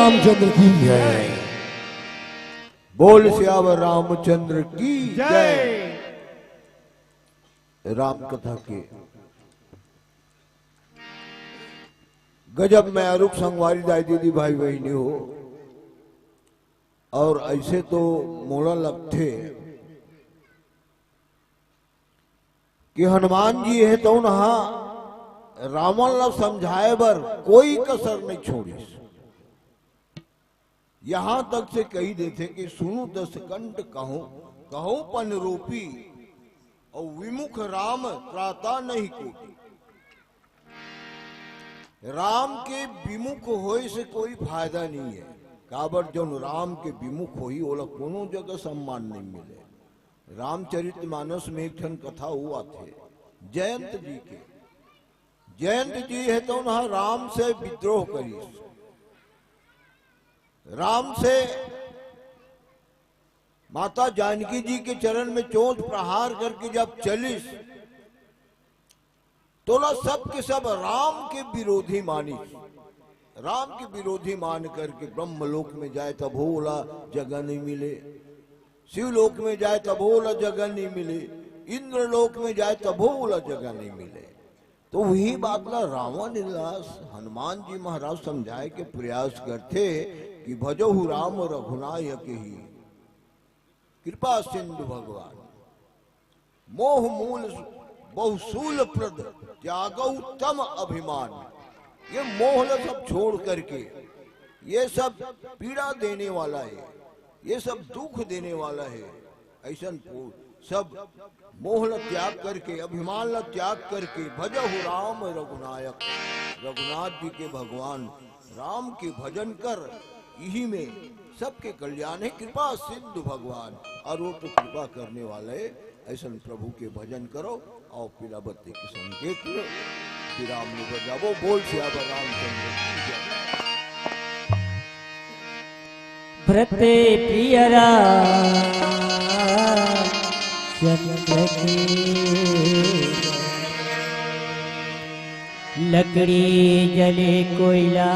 रामचंद्र की जय। बोल सियावर रामचंद्र की जय। राम कथा के गजब में अरुक संगवारी दाई दीदी भाई बहिनी हो। और ऐसे तो मोला लगथे कि हनुमान जी हे तौन हा रावण ला समझाए बर कोई कसर नहीं छोड़िस। यहाँ तक से कही देथे कि सुनु दस कंठ कहूँ, कहूँ पन रूपी, और विमुख राम त्राता नहीं कोटि। राम के विमुख होए से कोई फायदा नहीं है। काबर जौन राम के विमुख होही, ओला कोनो जगह सम्मान नहीं मिले। रामचरित मानस में एक ठन कथा हुआ थे जयंत जी के। जयंत जी हे तो उन्हा राम से विद्रोह करिस। राम से माता जानकी जी के चरण में चोंच प्रहार करके जब चलिस, तोला सब के सब राम के विरोधी मानिस। राम के विरोधी मान करके ब्रह्मलोक में जाए तभो ओला जगह नहीं मिले, शिवलोक में जाए तभो ओला जगह नहीं मिले, इंद्रलोक में जाए तभो ओला जगह नहीं मिले। तो वही बात ला रावण ला हनुमान जी महाराज समझाए के प्रयास करथे कि भजहु राम रघुनायक ही, कृपा सिंधु भगवान। मोह मूल बहुशूल प्रद त्यागहु तम अभिमान। ये मोह ला सब छोड़ करके, ये सब पीड़ा देने वाला है, ये सब दुख देने वाला है, ऐसन पो-, सब मोह ला त्याग करके, अभिमान ला त्याग करके, भजहु राम रघुनायक, रघुनाथ जी के भगवान राम के भजन कर, इही में सबके कल्याण है। कृपा सिंधु भगवान, और वो तो कृपा करने वाले। ऐसन प्रभु के भजन करो और पीलावती के संकेत में विराम में बजावो। बोल सियावर रामचंद्र की जय। भरत प्रिय राम चंद्र की। लकड़ी जले कोयला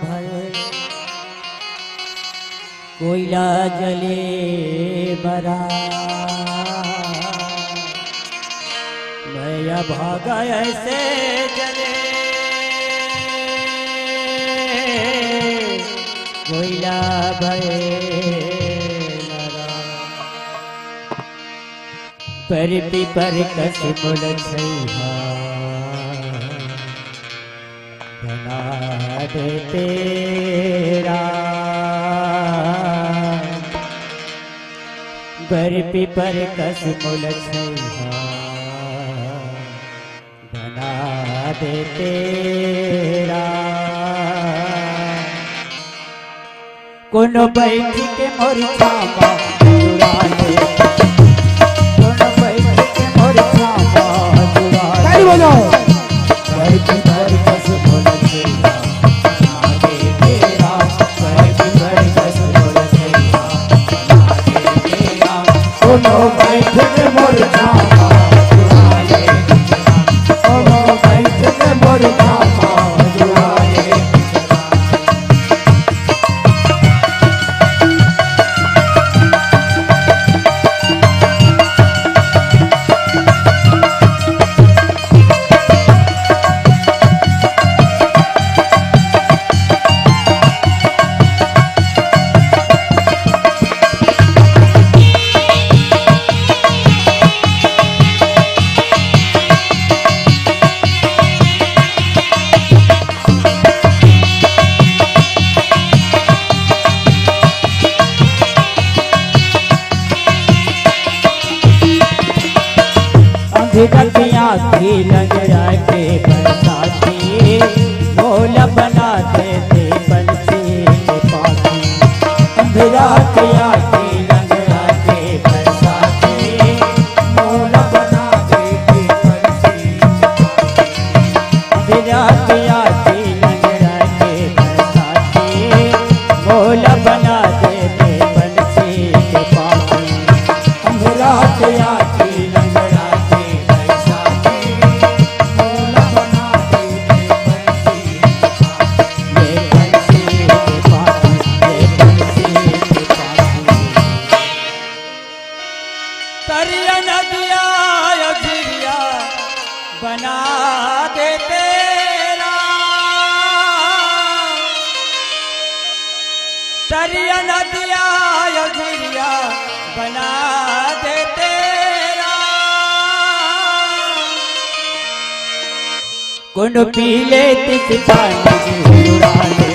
भर, कोयला जले बरा, मैं भागा ऐसे जले कोयला भय नरा। पर पीपर कस मोल छइहा बना दे तेरा। पर पीपर कस मोल छइहा बना दे तेरा। कोनो बैठ के मोर छामा जुड़ा ले, कोनो बैठ के मोर छामा जुड़ा ले। ताली बजाओ। बैठ कर बस बोल छेला, आगे तेरा, बैठ कर बस बोल छेला, आगे तेरा। कोनो बैठ के मोर छामा जुड़ा ले, कोनो बैठ के मोर छामा जुड़ा ले। अंधरतिया की लंगड़ा के बरसाती, मोला बना दे दे पंछी के पाती। अंधरतिया की लंगड़ा के बरसाती, मोला बना दे दे पंछी के पाती। अंधरतिया की लंगड़ा के बरसाती, मोला बना दे दे पंछी के पाती। अंधरतिया की लंगड़ा के बरसाती, मोला बना दे दे पंछी के पाती। ये पंछी नदिया यो झिरिया बना दे तेरा। कोनो पीले तिस पानी की हुराले,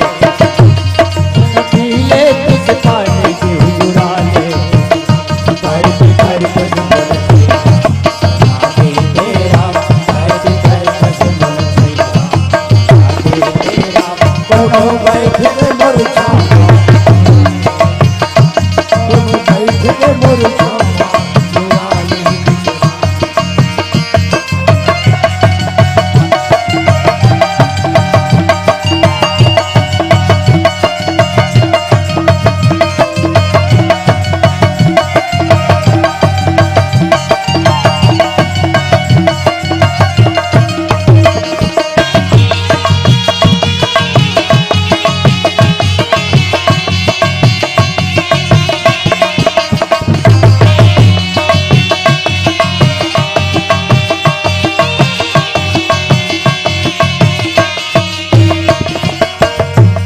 कोनो पीले तिस पानी की हुराले, धरती धरती बोलते, आगे तेरा, धरती धरती बोलते, आगे तेरा, कोनो बैठे मोर छावा, कोनो बैठे मोर छावा, हुराले।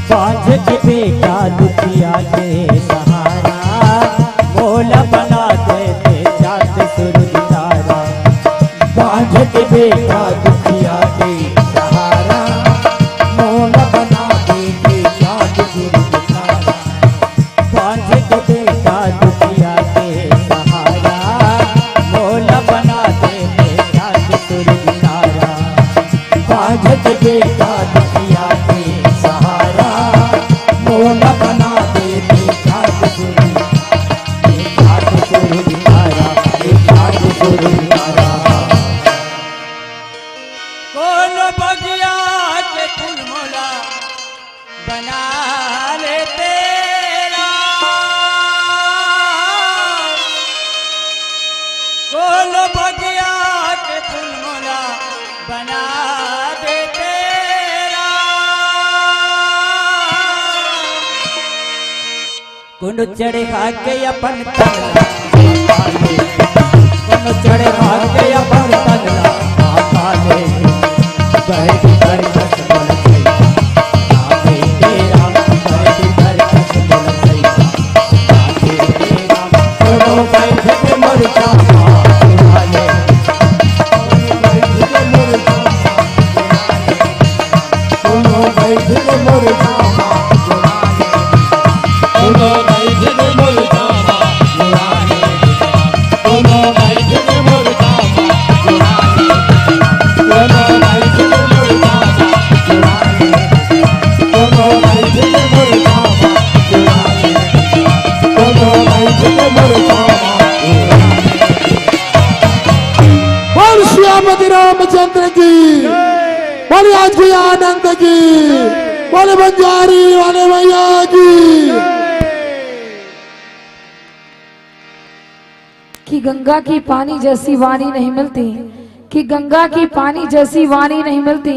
बांझ के बेटा दुखिया के सहारा, मोला बना दे दे चांद सूरज तारा। बांझ के बेटा दुखिया के सहारा, मोला बना दे दे चांद सूरज तारा। बांझ के बेटा दुखिया के सहारा, मोला बना दे दे चांद सूरज तारा। बांझ के बेटा दुखिया के सहारा, मोला बना दे दे चांद सूरज, चांद सूरज तारा, चांद सूरज तारा। कोनो बगिया के फूल मोला बना ले तेरा, कोनो बगिया के फूल मोला बना दे तेरा। कोनो चढ़ा के अपन तन ला, कोनो चढ़ा के अपन तन ला, बैठ कर कस बोल सैया, बैठ कर कस बोल सैया, कोनो बैठ के मोर चाहा, कोनो बैठ के मोर चाहा। कोनो बैठ के मोर चाहा, कोनो बैठ के मोर चाहा, कोनो बैठ के मोर चाहा, कोनो बैठ के मोर चाहा, कोनो बैठ के मोर चाहा। बोल सियापति रामचंद्र की, बोल आज की आनंद की, बोल बंजारी वाले भैया की। कि गंगा की पानी जैसी वाणी नहीं मिलती, कि गंगा की पानी जैसी वाणी नहीं मिलती,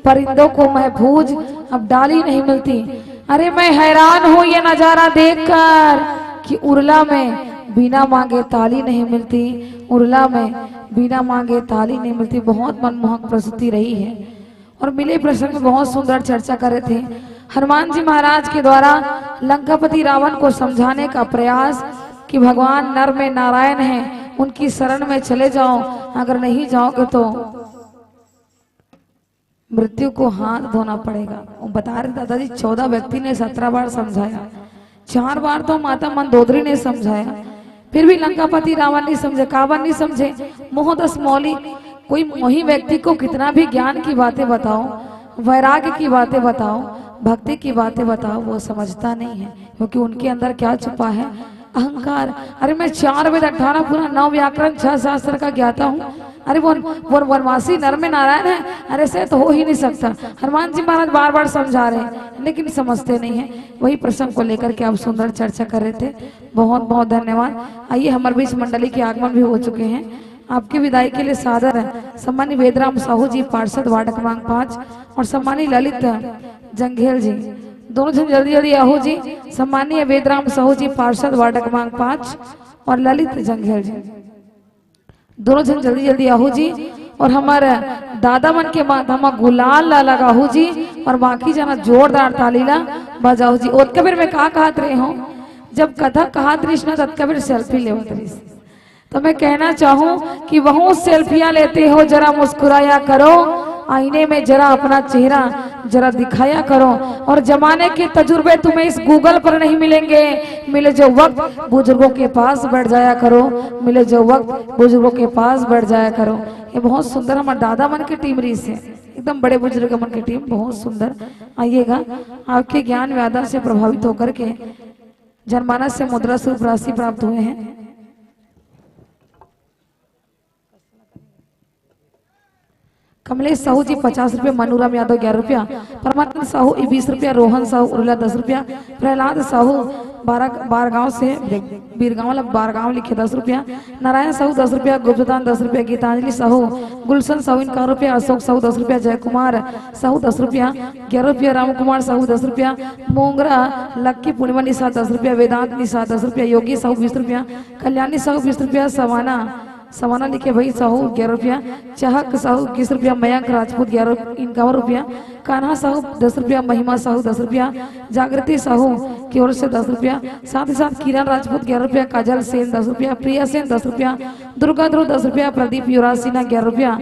परिंदों को महफूज अब डाली नहीं मिलती। अरे मैं हैरान हूँ ये नजारा देखकर कि उरला में बिना मांगे ताली नहीं मिलती, उरला में बिना मांगे ताली नहीं मिलती। बहुत मनमोहक प्रस्तुति रही है। और मिले प्रसंग में बहुत सुंदर चर्चा करे थे। हनुमान जी महाराज के द्वारा लंकापति रावण को समझाने का प्रयास कि भगवान नर में नारायण हैं, उनकी शरण में चले जाओ, अगर नहीं जाओगे तो मृत्यु को हाथ धोना पड़ेगा। वो बता रहे, दादाजी, चौदह व्यक्ति ने सत्रह बार समझाया, चार बार तो माता मंदोदरी ने समझाया, फिर भी लंकापति रावण नहीं समझे। काबर नहीं समझे? मोहदस मौली। कोई मोही व्यक्ति को कितना भी ज्ञान की बातें बताओ, वैराग्य की बातें बताओ, भक्ति की बातें बताओ, वो समझता नहीं है, क्योंकि उनके अंदर क्या छुपा है? अहंकार। अरे मैं चार वेद, अठारह पुराण, नौ व्याकरण, छह शास्त्र का ज्ञाता हूँ। अरे वो, वो वनवासी नर में नारायण है, अरे ऐसे तो हो ही नहीं सकता। हनुमान जी महाराज बार बार समझा रहे हैं, लेकिन समझते नहीं है। वही प्रसंग को लेकर के आप सुंदर चर्चा कर रहे थे। बहुत बहुत धन्यवाद। आइए, हमारे बीच मंडली के आगमन भी हो चुके हैं। आपकी विदाई के लिए सादर है सम्मानित वेदराम साहू जी, पार्षद वार्ड क्रमांक पाँच, और सम्मानित ललित जंघेल जी। दोनों झन जल्दी जल्दी आहू जी। सम्मानीय वेदराम साहू जी, पार्षद वार्ड क्रमांक पाँच, और ललित जंघेल जी, दोनों झन जल्दी जल्दी आहू जी। और हमारे दादा मन के माथा म गुलाल ला लगाहू जी, और बाकी जना जोरदार ताली ला बजाहू जी। ओतका बेर में का कहत रहे हो, जब कथा कहत रहिस ना, ततका बेर सेल्फी लेवत रहिस। तो मैं कहना चाहूं कि बहुत सेल्फियां लेते हो, जरा मुस्कुराया करो, आईने में जरा अपना चेहरा जरा दिखाया करो। और जमाने के तजुर्बे तुम्हें इस गूगल पर नहीं मिलेंगे। मिले जो वक्त बुजुर्गों के पास बैठ जाया करो, मिले जो वक्त बुजुर्गों के पास बैठ जाया करो। ये बहुत सुंदर हमारे दादा मन के टीम रहिस हे, एकदम बड़े बुजुर्ग मन के टीम, बहुत सुंदर। आइएगा, आपके ज्ञान व्यादा से प्रभावित होकर के जनमानस से मुद्रा स्वरूप राशि प्राप्त हुए हैं। कमलेश साहू जी पचास रुपया, मनुराम यादव ग्यारह रुपया, परमानंद साहू ई बीस रुपया, रोहन साहू उर्ला दस रुपया, प्रहलाद साहू बारह, बारगांव से, बीरगांव वाला बारगांव लिखे दस रुपया, नारायण साहू दस रुपया, गुप्तदान दस रुपया, गीतांजलि साहू, गुलशन साहू इक्यावन रुपया, अशोक साहू दस रुपया, जय कुमार साहू दस रुपया, ग्यारह रुपया, राम कुमार साहू दस रुपया, मोंगरा लक्की पूर्णिमा निशा दस रुपया, वेदांत निशा दस रुपया, योगी साहू बीस रुपया, कल्याणी साहू बीस रुपया, सवाना, सवाना लिखे भाई साहू ग्यारह रुपया, चाहक साहू इक्कीस रुपया, मयंक राजपूत ग्यारह, इक्यावन रुपया, कान्हा साहू दस रुपया, महिमा साहू दस रुपया, जागृति साहू की ओर से दस रुपया, साथ ही साथ किरण राजपूत ग्यारह रुपया, काजल सेन दस रुपया, प्रिया सेन दस रुपया, दुर्गा ध्रुव दस रुपया, प्रदीप युवराज सिन्हा ग्यारह रुपया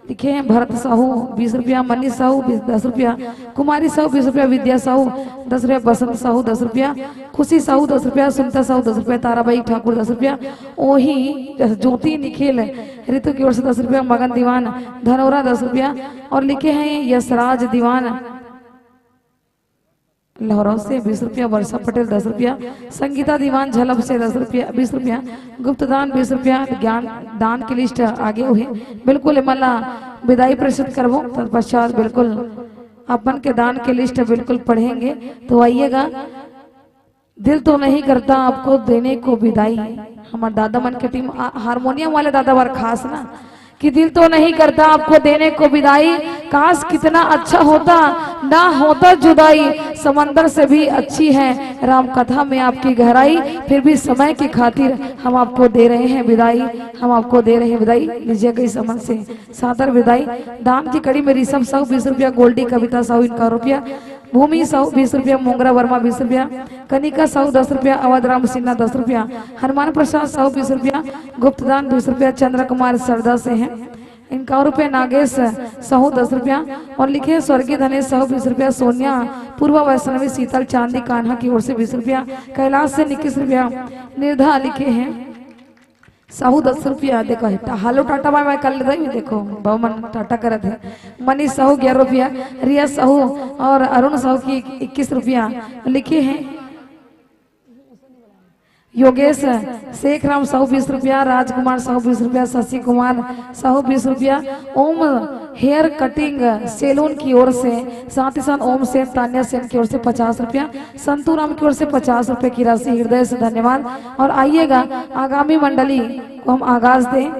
लिखे हैं, भरत साहू बीस रुपया, मनीष साहू बीस, दस रुपया, कुमारी साहू बीस रुपया, विद्या साहू दस रुपया, बसंत साहू दस रुपया, खुशी साहू दस रुपया, सुनीता साहू दस रुपया, ताराबाई ठाकुर दस रुपया, ओही ज्योति निखिल रितु की ओर से दस रुपया, मगन दीवान धनौरा दस रुपया और लिखे हैं यशराज दीवान लहरौद से बीस रुपया, वर्षा पटेल दस रुपया, संगीता दीवान झलप से दस रुपया, बीस रुपया, गुप्तदान बीस रुपया, ज्ञान दान की लिस्ट आगे हुई। बिल्कुल एमन ला विदाई प्रेषित करबो, तत्पश्चात बिल्कुल अपन के दान की लिस्ट बिल्कुल पढ़ेंगे। तो आइएगा, दिल तो नहीं करता आपको देने को विदाई। हमारे दादा मन के टीम, आ, हारमोनियम वाले दादा बर खास ना, कि दिल तो नहीं करता आपको देने को विदाई, काश कितना अच्छा होता, ना होता जुदाई, समंदर से भी अच्छी है राम कथा में आपकी गहराई, फिर भी समय की खातिर हम आपको दे रहे हैं विदाई, हम आपको दे रहे हैं विदाई। लीजिएगा इस अमन से सादर विदाई। दान की कड़ी में ऋषभ साहू बीस रुपया, गोल्डी कविता साहू इक्यावन रुपया, भूमि साहू बीस रुपया, मोंगरा वर्मा बीस रुपया, कनिका साहू दस रुपया, अवध राम सिन्हा दस रुपया, हनुमान प्रसाद साहू बीस रुपया, गुप्तदान बीस रुपया, चंद्र कुमार सरदा से हैं, इक्यावन रुपया, नागेश साहू दस रुपया और लिखे स्वर्गीय धनेश साहू बीस रुपया, सोनिया पूर्वा वैष्णवी शीतल चांदी कान्हा की ओर से बीस रुपया, कैलाश से इक्कीस रुपया, निर्धा लिखे हैं साहू दस रुपया। देखो हे, टा-, हेलो टाटा बाय बाय कर लेता हूँ। देखो, बाबू मन टाटा करत हे। मनीष साहू ग्यारह रुपया, रिया साहू और अरुण साहू की इक्कीस रुपया लिखे हैं। योगेश शेख राम साहू बीस रुपया, राजकुमार साहू बीस रुपया, शशि कुमार साहू बीस रुपया, ओम हेयर कटिंग सैलून की ओर से, साथ ही साथ ओम सेठ तान्या सेन की ओर से पचास रुपया, संतू राम की ओर से पचास रुपए की राशि, हृदय से धन्यवाद। और आइएगा, आगामी मंडली को हम आगाज दें।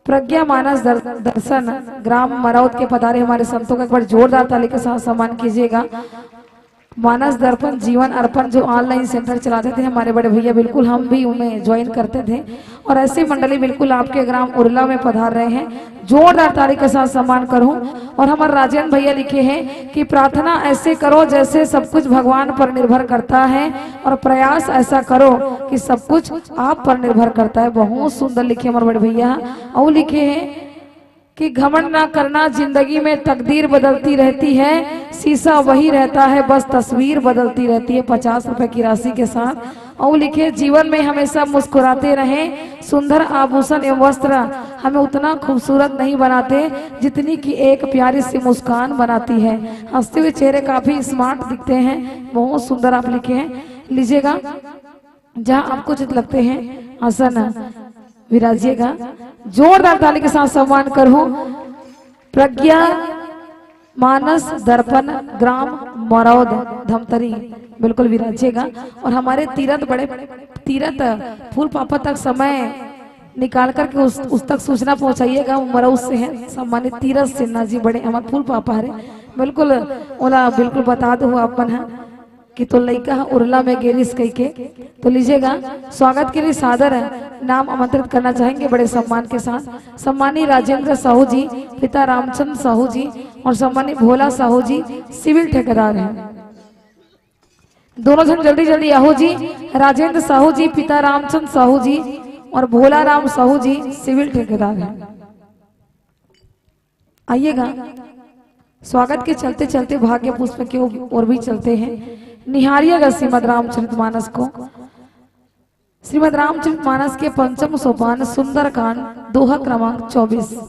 प्रज्ञा मानस दर-, दर्शन ग्राम मरौद के पधारे हमारे संतों का एक बार जोरदार ताली के साथ सम्मान कीजिएगा। मानस दर्पण जीवन अर्पण जो ऑनलाइन सेंटर चलाते थे हमारे बड़े भैया, बिल्कुल हम भी उनमें ज्वाइन करते थे। और ऐसी मंडली बिल्कुल आपके ग्राम उरला में पधार रहे हैं, जोरदार ताली के साथ सम्मान करूं। और हमारे राजेंद्र भैया लिखे हैं कि प्रार्थना ऐसे करो जैसे सब कुछ भगवान पर निर्भर करता है, और प्रयास ऐसा करो कि सब कुछ आप पर निर्भर करता है। बहुत सुंदर लिखे हमारे बड़े भैया। और लिखे हैं कि घमंड ना करना, जिंदगी में तकदीर बदलती रहती है, शीशा वही रहता है, बस तस्वीर बदलती रहती है। पचास रुपए की राशि के साथ। और लिखे, जीवन में हमेशा मुस्कुराते रहें, सुंदर आभूषण एवं वस्त्र हमें उतना खूबसूरत नहीं बनाते जितनी कि एक प्यारी सी मुस्कान बनाती है। हंसते हुए चेहरे काफी स्मार्ट दिखते हैं, बहुत सुंदर आप लिखे हैं। लीजिएगा, जहां आपको उचित लगते हैं आसन विराजिएगा। जोरदार ताली के साथ सम्मान करूं प्रज्ञा मानस दर्पण ग्राम मरौद धमतरी, बिल्कुल विराजिएगा। और हमारे तीरथ बड़े, तीरथ फूल पापा तक समय निकाल करके उस, उस तक सूचना पहुंचाइएगा। मरौद से हैं सम्मानित तीरथ सिन्हा जी, बड़े हमारे फूल पापा हरे, बिल्कुल ओला बिल्कुल बता दो आप मन ह कि तो लइका ह उरला में गे रिहिस कहिके। तो लीजिएगा, स्वागत के लिए सादर नाम आमंत्रित करना चाहेंगे बड़े सम्मान के साथ। सम्मानी राजेंद्र साहू जी, पिता रामचंद्र साहू जी और सम्मानी भोला साहू जी, सिविल ठेकेदार हैं। दोनों जन जल्दी जल्दी आहो जी। राजेंद्र साहू जी, पिता रामचंद साहू जी और भोला राम साहू जी सिविल ठेकेदार हैं। आइएगा, स्वागत के चलते चलते भाग्य पुष्प के ओर भी चलते हैं। निहारिएगा श्रीमद् रामचरितमानस को। श्रीमद् रामचरितमानस के पंचम सोपान सुंदरकांड, दोहा क्रमांक चौबीस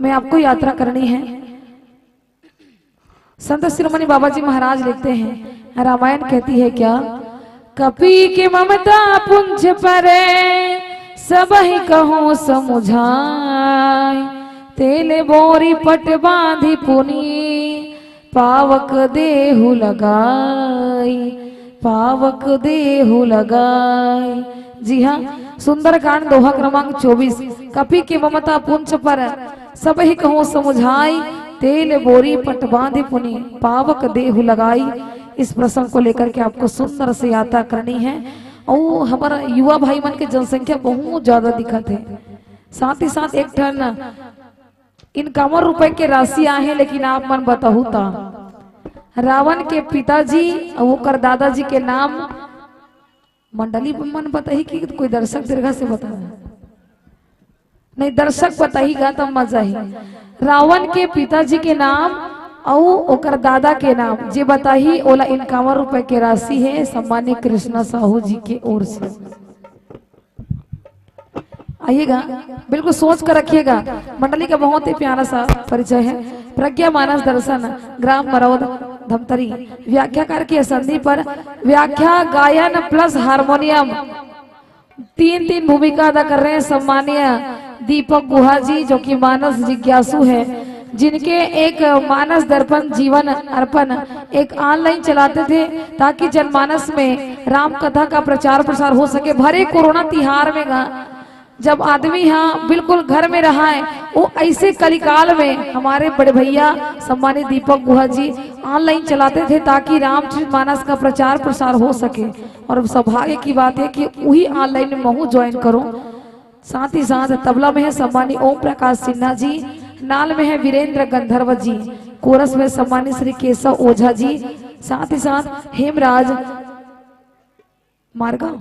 में आपको यात्रा करनी है। संत शिरोमणि बाबा जी महाराज लिखते हैं, रामायण कहती है क्या, कपि के ममता पुंछ पर, सबहि कहूँ समुझाय, तेल बोरी पट बांधि पुनि, पावक देहु लगाई, पावक देहु लगाई। जी हाँ, सुंदरकांड दोहा क्रमांक चौबीस। कपि के ममता पुंछ पर, सबहि कहूँ समुझाई, तेल बोरी पट बांधि पुनि, पावक देहु लगाई। इस प्रसंग को लेकर के आपको सुंदर से यात्रा करनी है। और हमारा युवा भाई मन के जनसंख्या बहुत ज्यादा दिखत है। साथ ही साथ एक ठन इनकावन रुपए के राशि आहे, लेकिन आप मन बताहू ता, रावण के पिताजी अउ ओकर दादाजी के नाम, मंडली मन बताही कि कोई दर्शक दीर्घा से बता? नहीं, दर्शक बताही गा, तब मजा ही। रावण के पिताजी के नाम अउ ओकर दादा के नाम जे बताही, ओला इनकावन रुपए के राशि है, सम्मानित कृष्णा साहू जी के ओर से। आइएगा, बिल्कुल सोच कर रखिएगा। मंडली का बहुत ही प्यारा सा परिचय है। प्रज्ञा मानस दर्शन, ग्राम मरौद, धमतरी। व्याख्याकार की संधि पर व्याख्या, गायन प्लस हारमोनियम, तीन तीन भूमिका अदा कर रहे हैं सम्मानीय दीपक गुहा जी, जो कि मानस जिज्ञासु है, जिनके एक मानस दर्पण जीवन अर्पण एक ऑनलाइन चलाते थे, ताकि जनमानस में राम कथा का प्रचार प्रसार हो सके। भरे कोरोना तिहार में गा, जब आदमी हाँ बिल्कुल घर में रहा है, वो ऐसे कलिकाल में हमारे बड़े भैया सम्मानित दीपक गुहा जी ऑनलाइन चलाते थे, ताकि रामचरित मानस का प्रचार प्रसार हो सके। और सौभाग्य की बात है कि वही ऑनलाइन में महू ज्वाइन करो। साथ ही साथ तबला में है सम्मानित ओम प्रकाश सिन्हा जी, नाल में है वीरेंद्र गंधर्व जी, कोरस में सम्मानित श्री केशव ओझा जी, साथ ही साथ हेमराज मार्गव,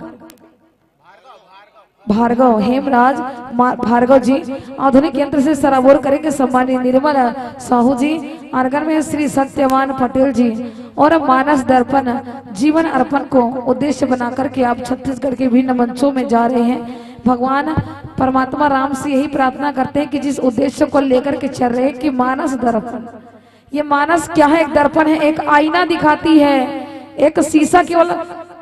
भार्गव, हेमराज मा-, भार्गव जी। आधुनिक यंत्र से सराबोर करेंगे सम्मानित निर्मल साहू जी। आर्गन में श्री सत्यवान पटेल जी। और मानस दर्पण जीवन अर्पण को उद्देश्य बना करके आप छत्तीसगढ़ के विभिन्न मंचों में जा रहे हैं। भगवान परमात्मा राम से यही प्रार्थना करते हैं कि जिस उद्देश्य को लेकर के चल रहे हैं कि मानस दर्पण, ये मानस क्या है? एक दर्पण है, एक आईना दिखाती है, एक शीशा केवल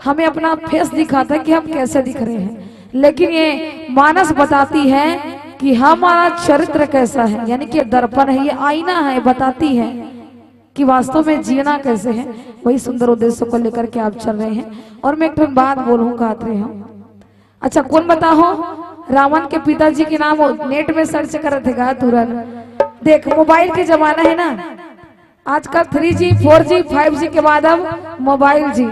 हमें अपना फेस दिखाता है कि हम कैसे दिख रहे हैं, लेकिन ये मानस बताती है कि हमारा चरित्र कैसा है। यानी कि ये दर्पण है, ये आईना है, बताती है कि वास्तव में जीना कैसे है। वही सुंदर उद्देश्य को लेकर के आप चल रहे हैं। और मैं एक ठन बात बोलूँ, कहत रहे हूँ, अच्छा, कौन बताहो? रावण के पिताजी के नाम नेट में सर्च करत हे गा तुरंत। देख, मोबाइल के जमाना है ना, आजकल three G, four G, five G के बाद अब मोबाइल जी।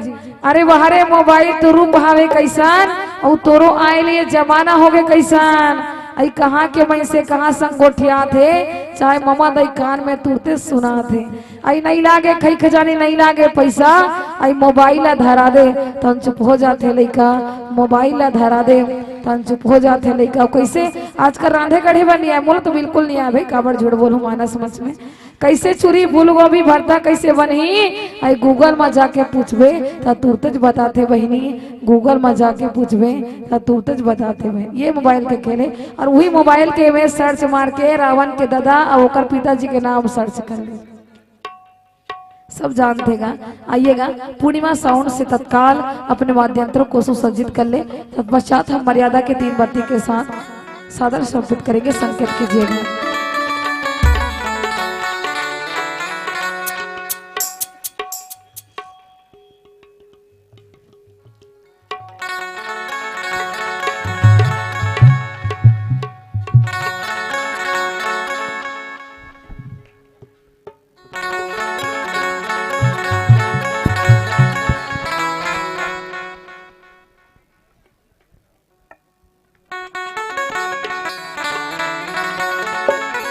अरे वाह रे, मोबाइल तो रूप हावे कैसन, अउ तोरो आए ले जमाना होगे कैसन। अई कहाँ के मइनसे कहाँ संग गोठियात हे, चाहे ममा दई कान में तुरते सुनात हे। अई नहीं लागे खई खजानी, नहीं लागे पैसा, अई मोबाइल ला धरा दे, तहन चुप हो जाथे लइका। मोबाइल ला धरा दे, तहन चुप हो जाथे लइका। कैसे आजकल रांधे गढ़े बर नहीं आए, मोला तो बिल्कुल नहीं आए भाई, काबर झूठ बोलूं मानस मंच में। कैसे चूरी फूलगोभी भरता कैसे बनही, अई Google में जाके पूछबे त तुरतेच बताथे बहिनी, Google में जाके पूछबे त तुरतेच बताथे बहिनी। ये मोबाइल के खेले, और वही मोबाइल के में सर्च मार के रावण के दादा और ओकर पिताजी के नाम सर्च कर ले। सब जानथे गा। आइएगा, पूर्णिमा साउंड से तत्काल अपने वाद्यंत्रों को सुसज्जित कर ले। तत्पश्चात हम मर्यादा के तीन बत्ती के साथ सादर समर्पित करेंगे। संकेत कीजिएगा।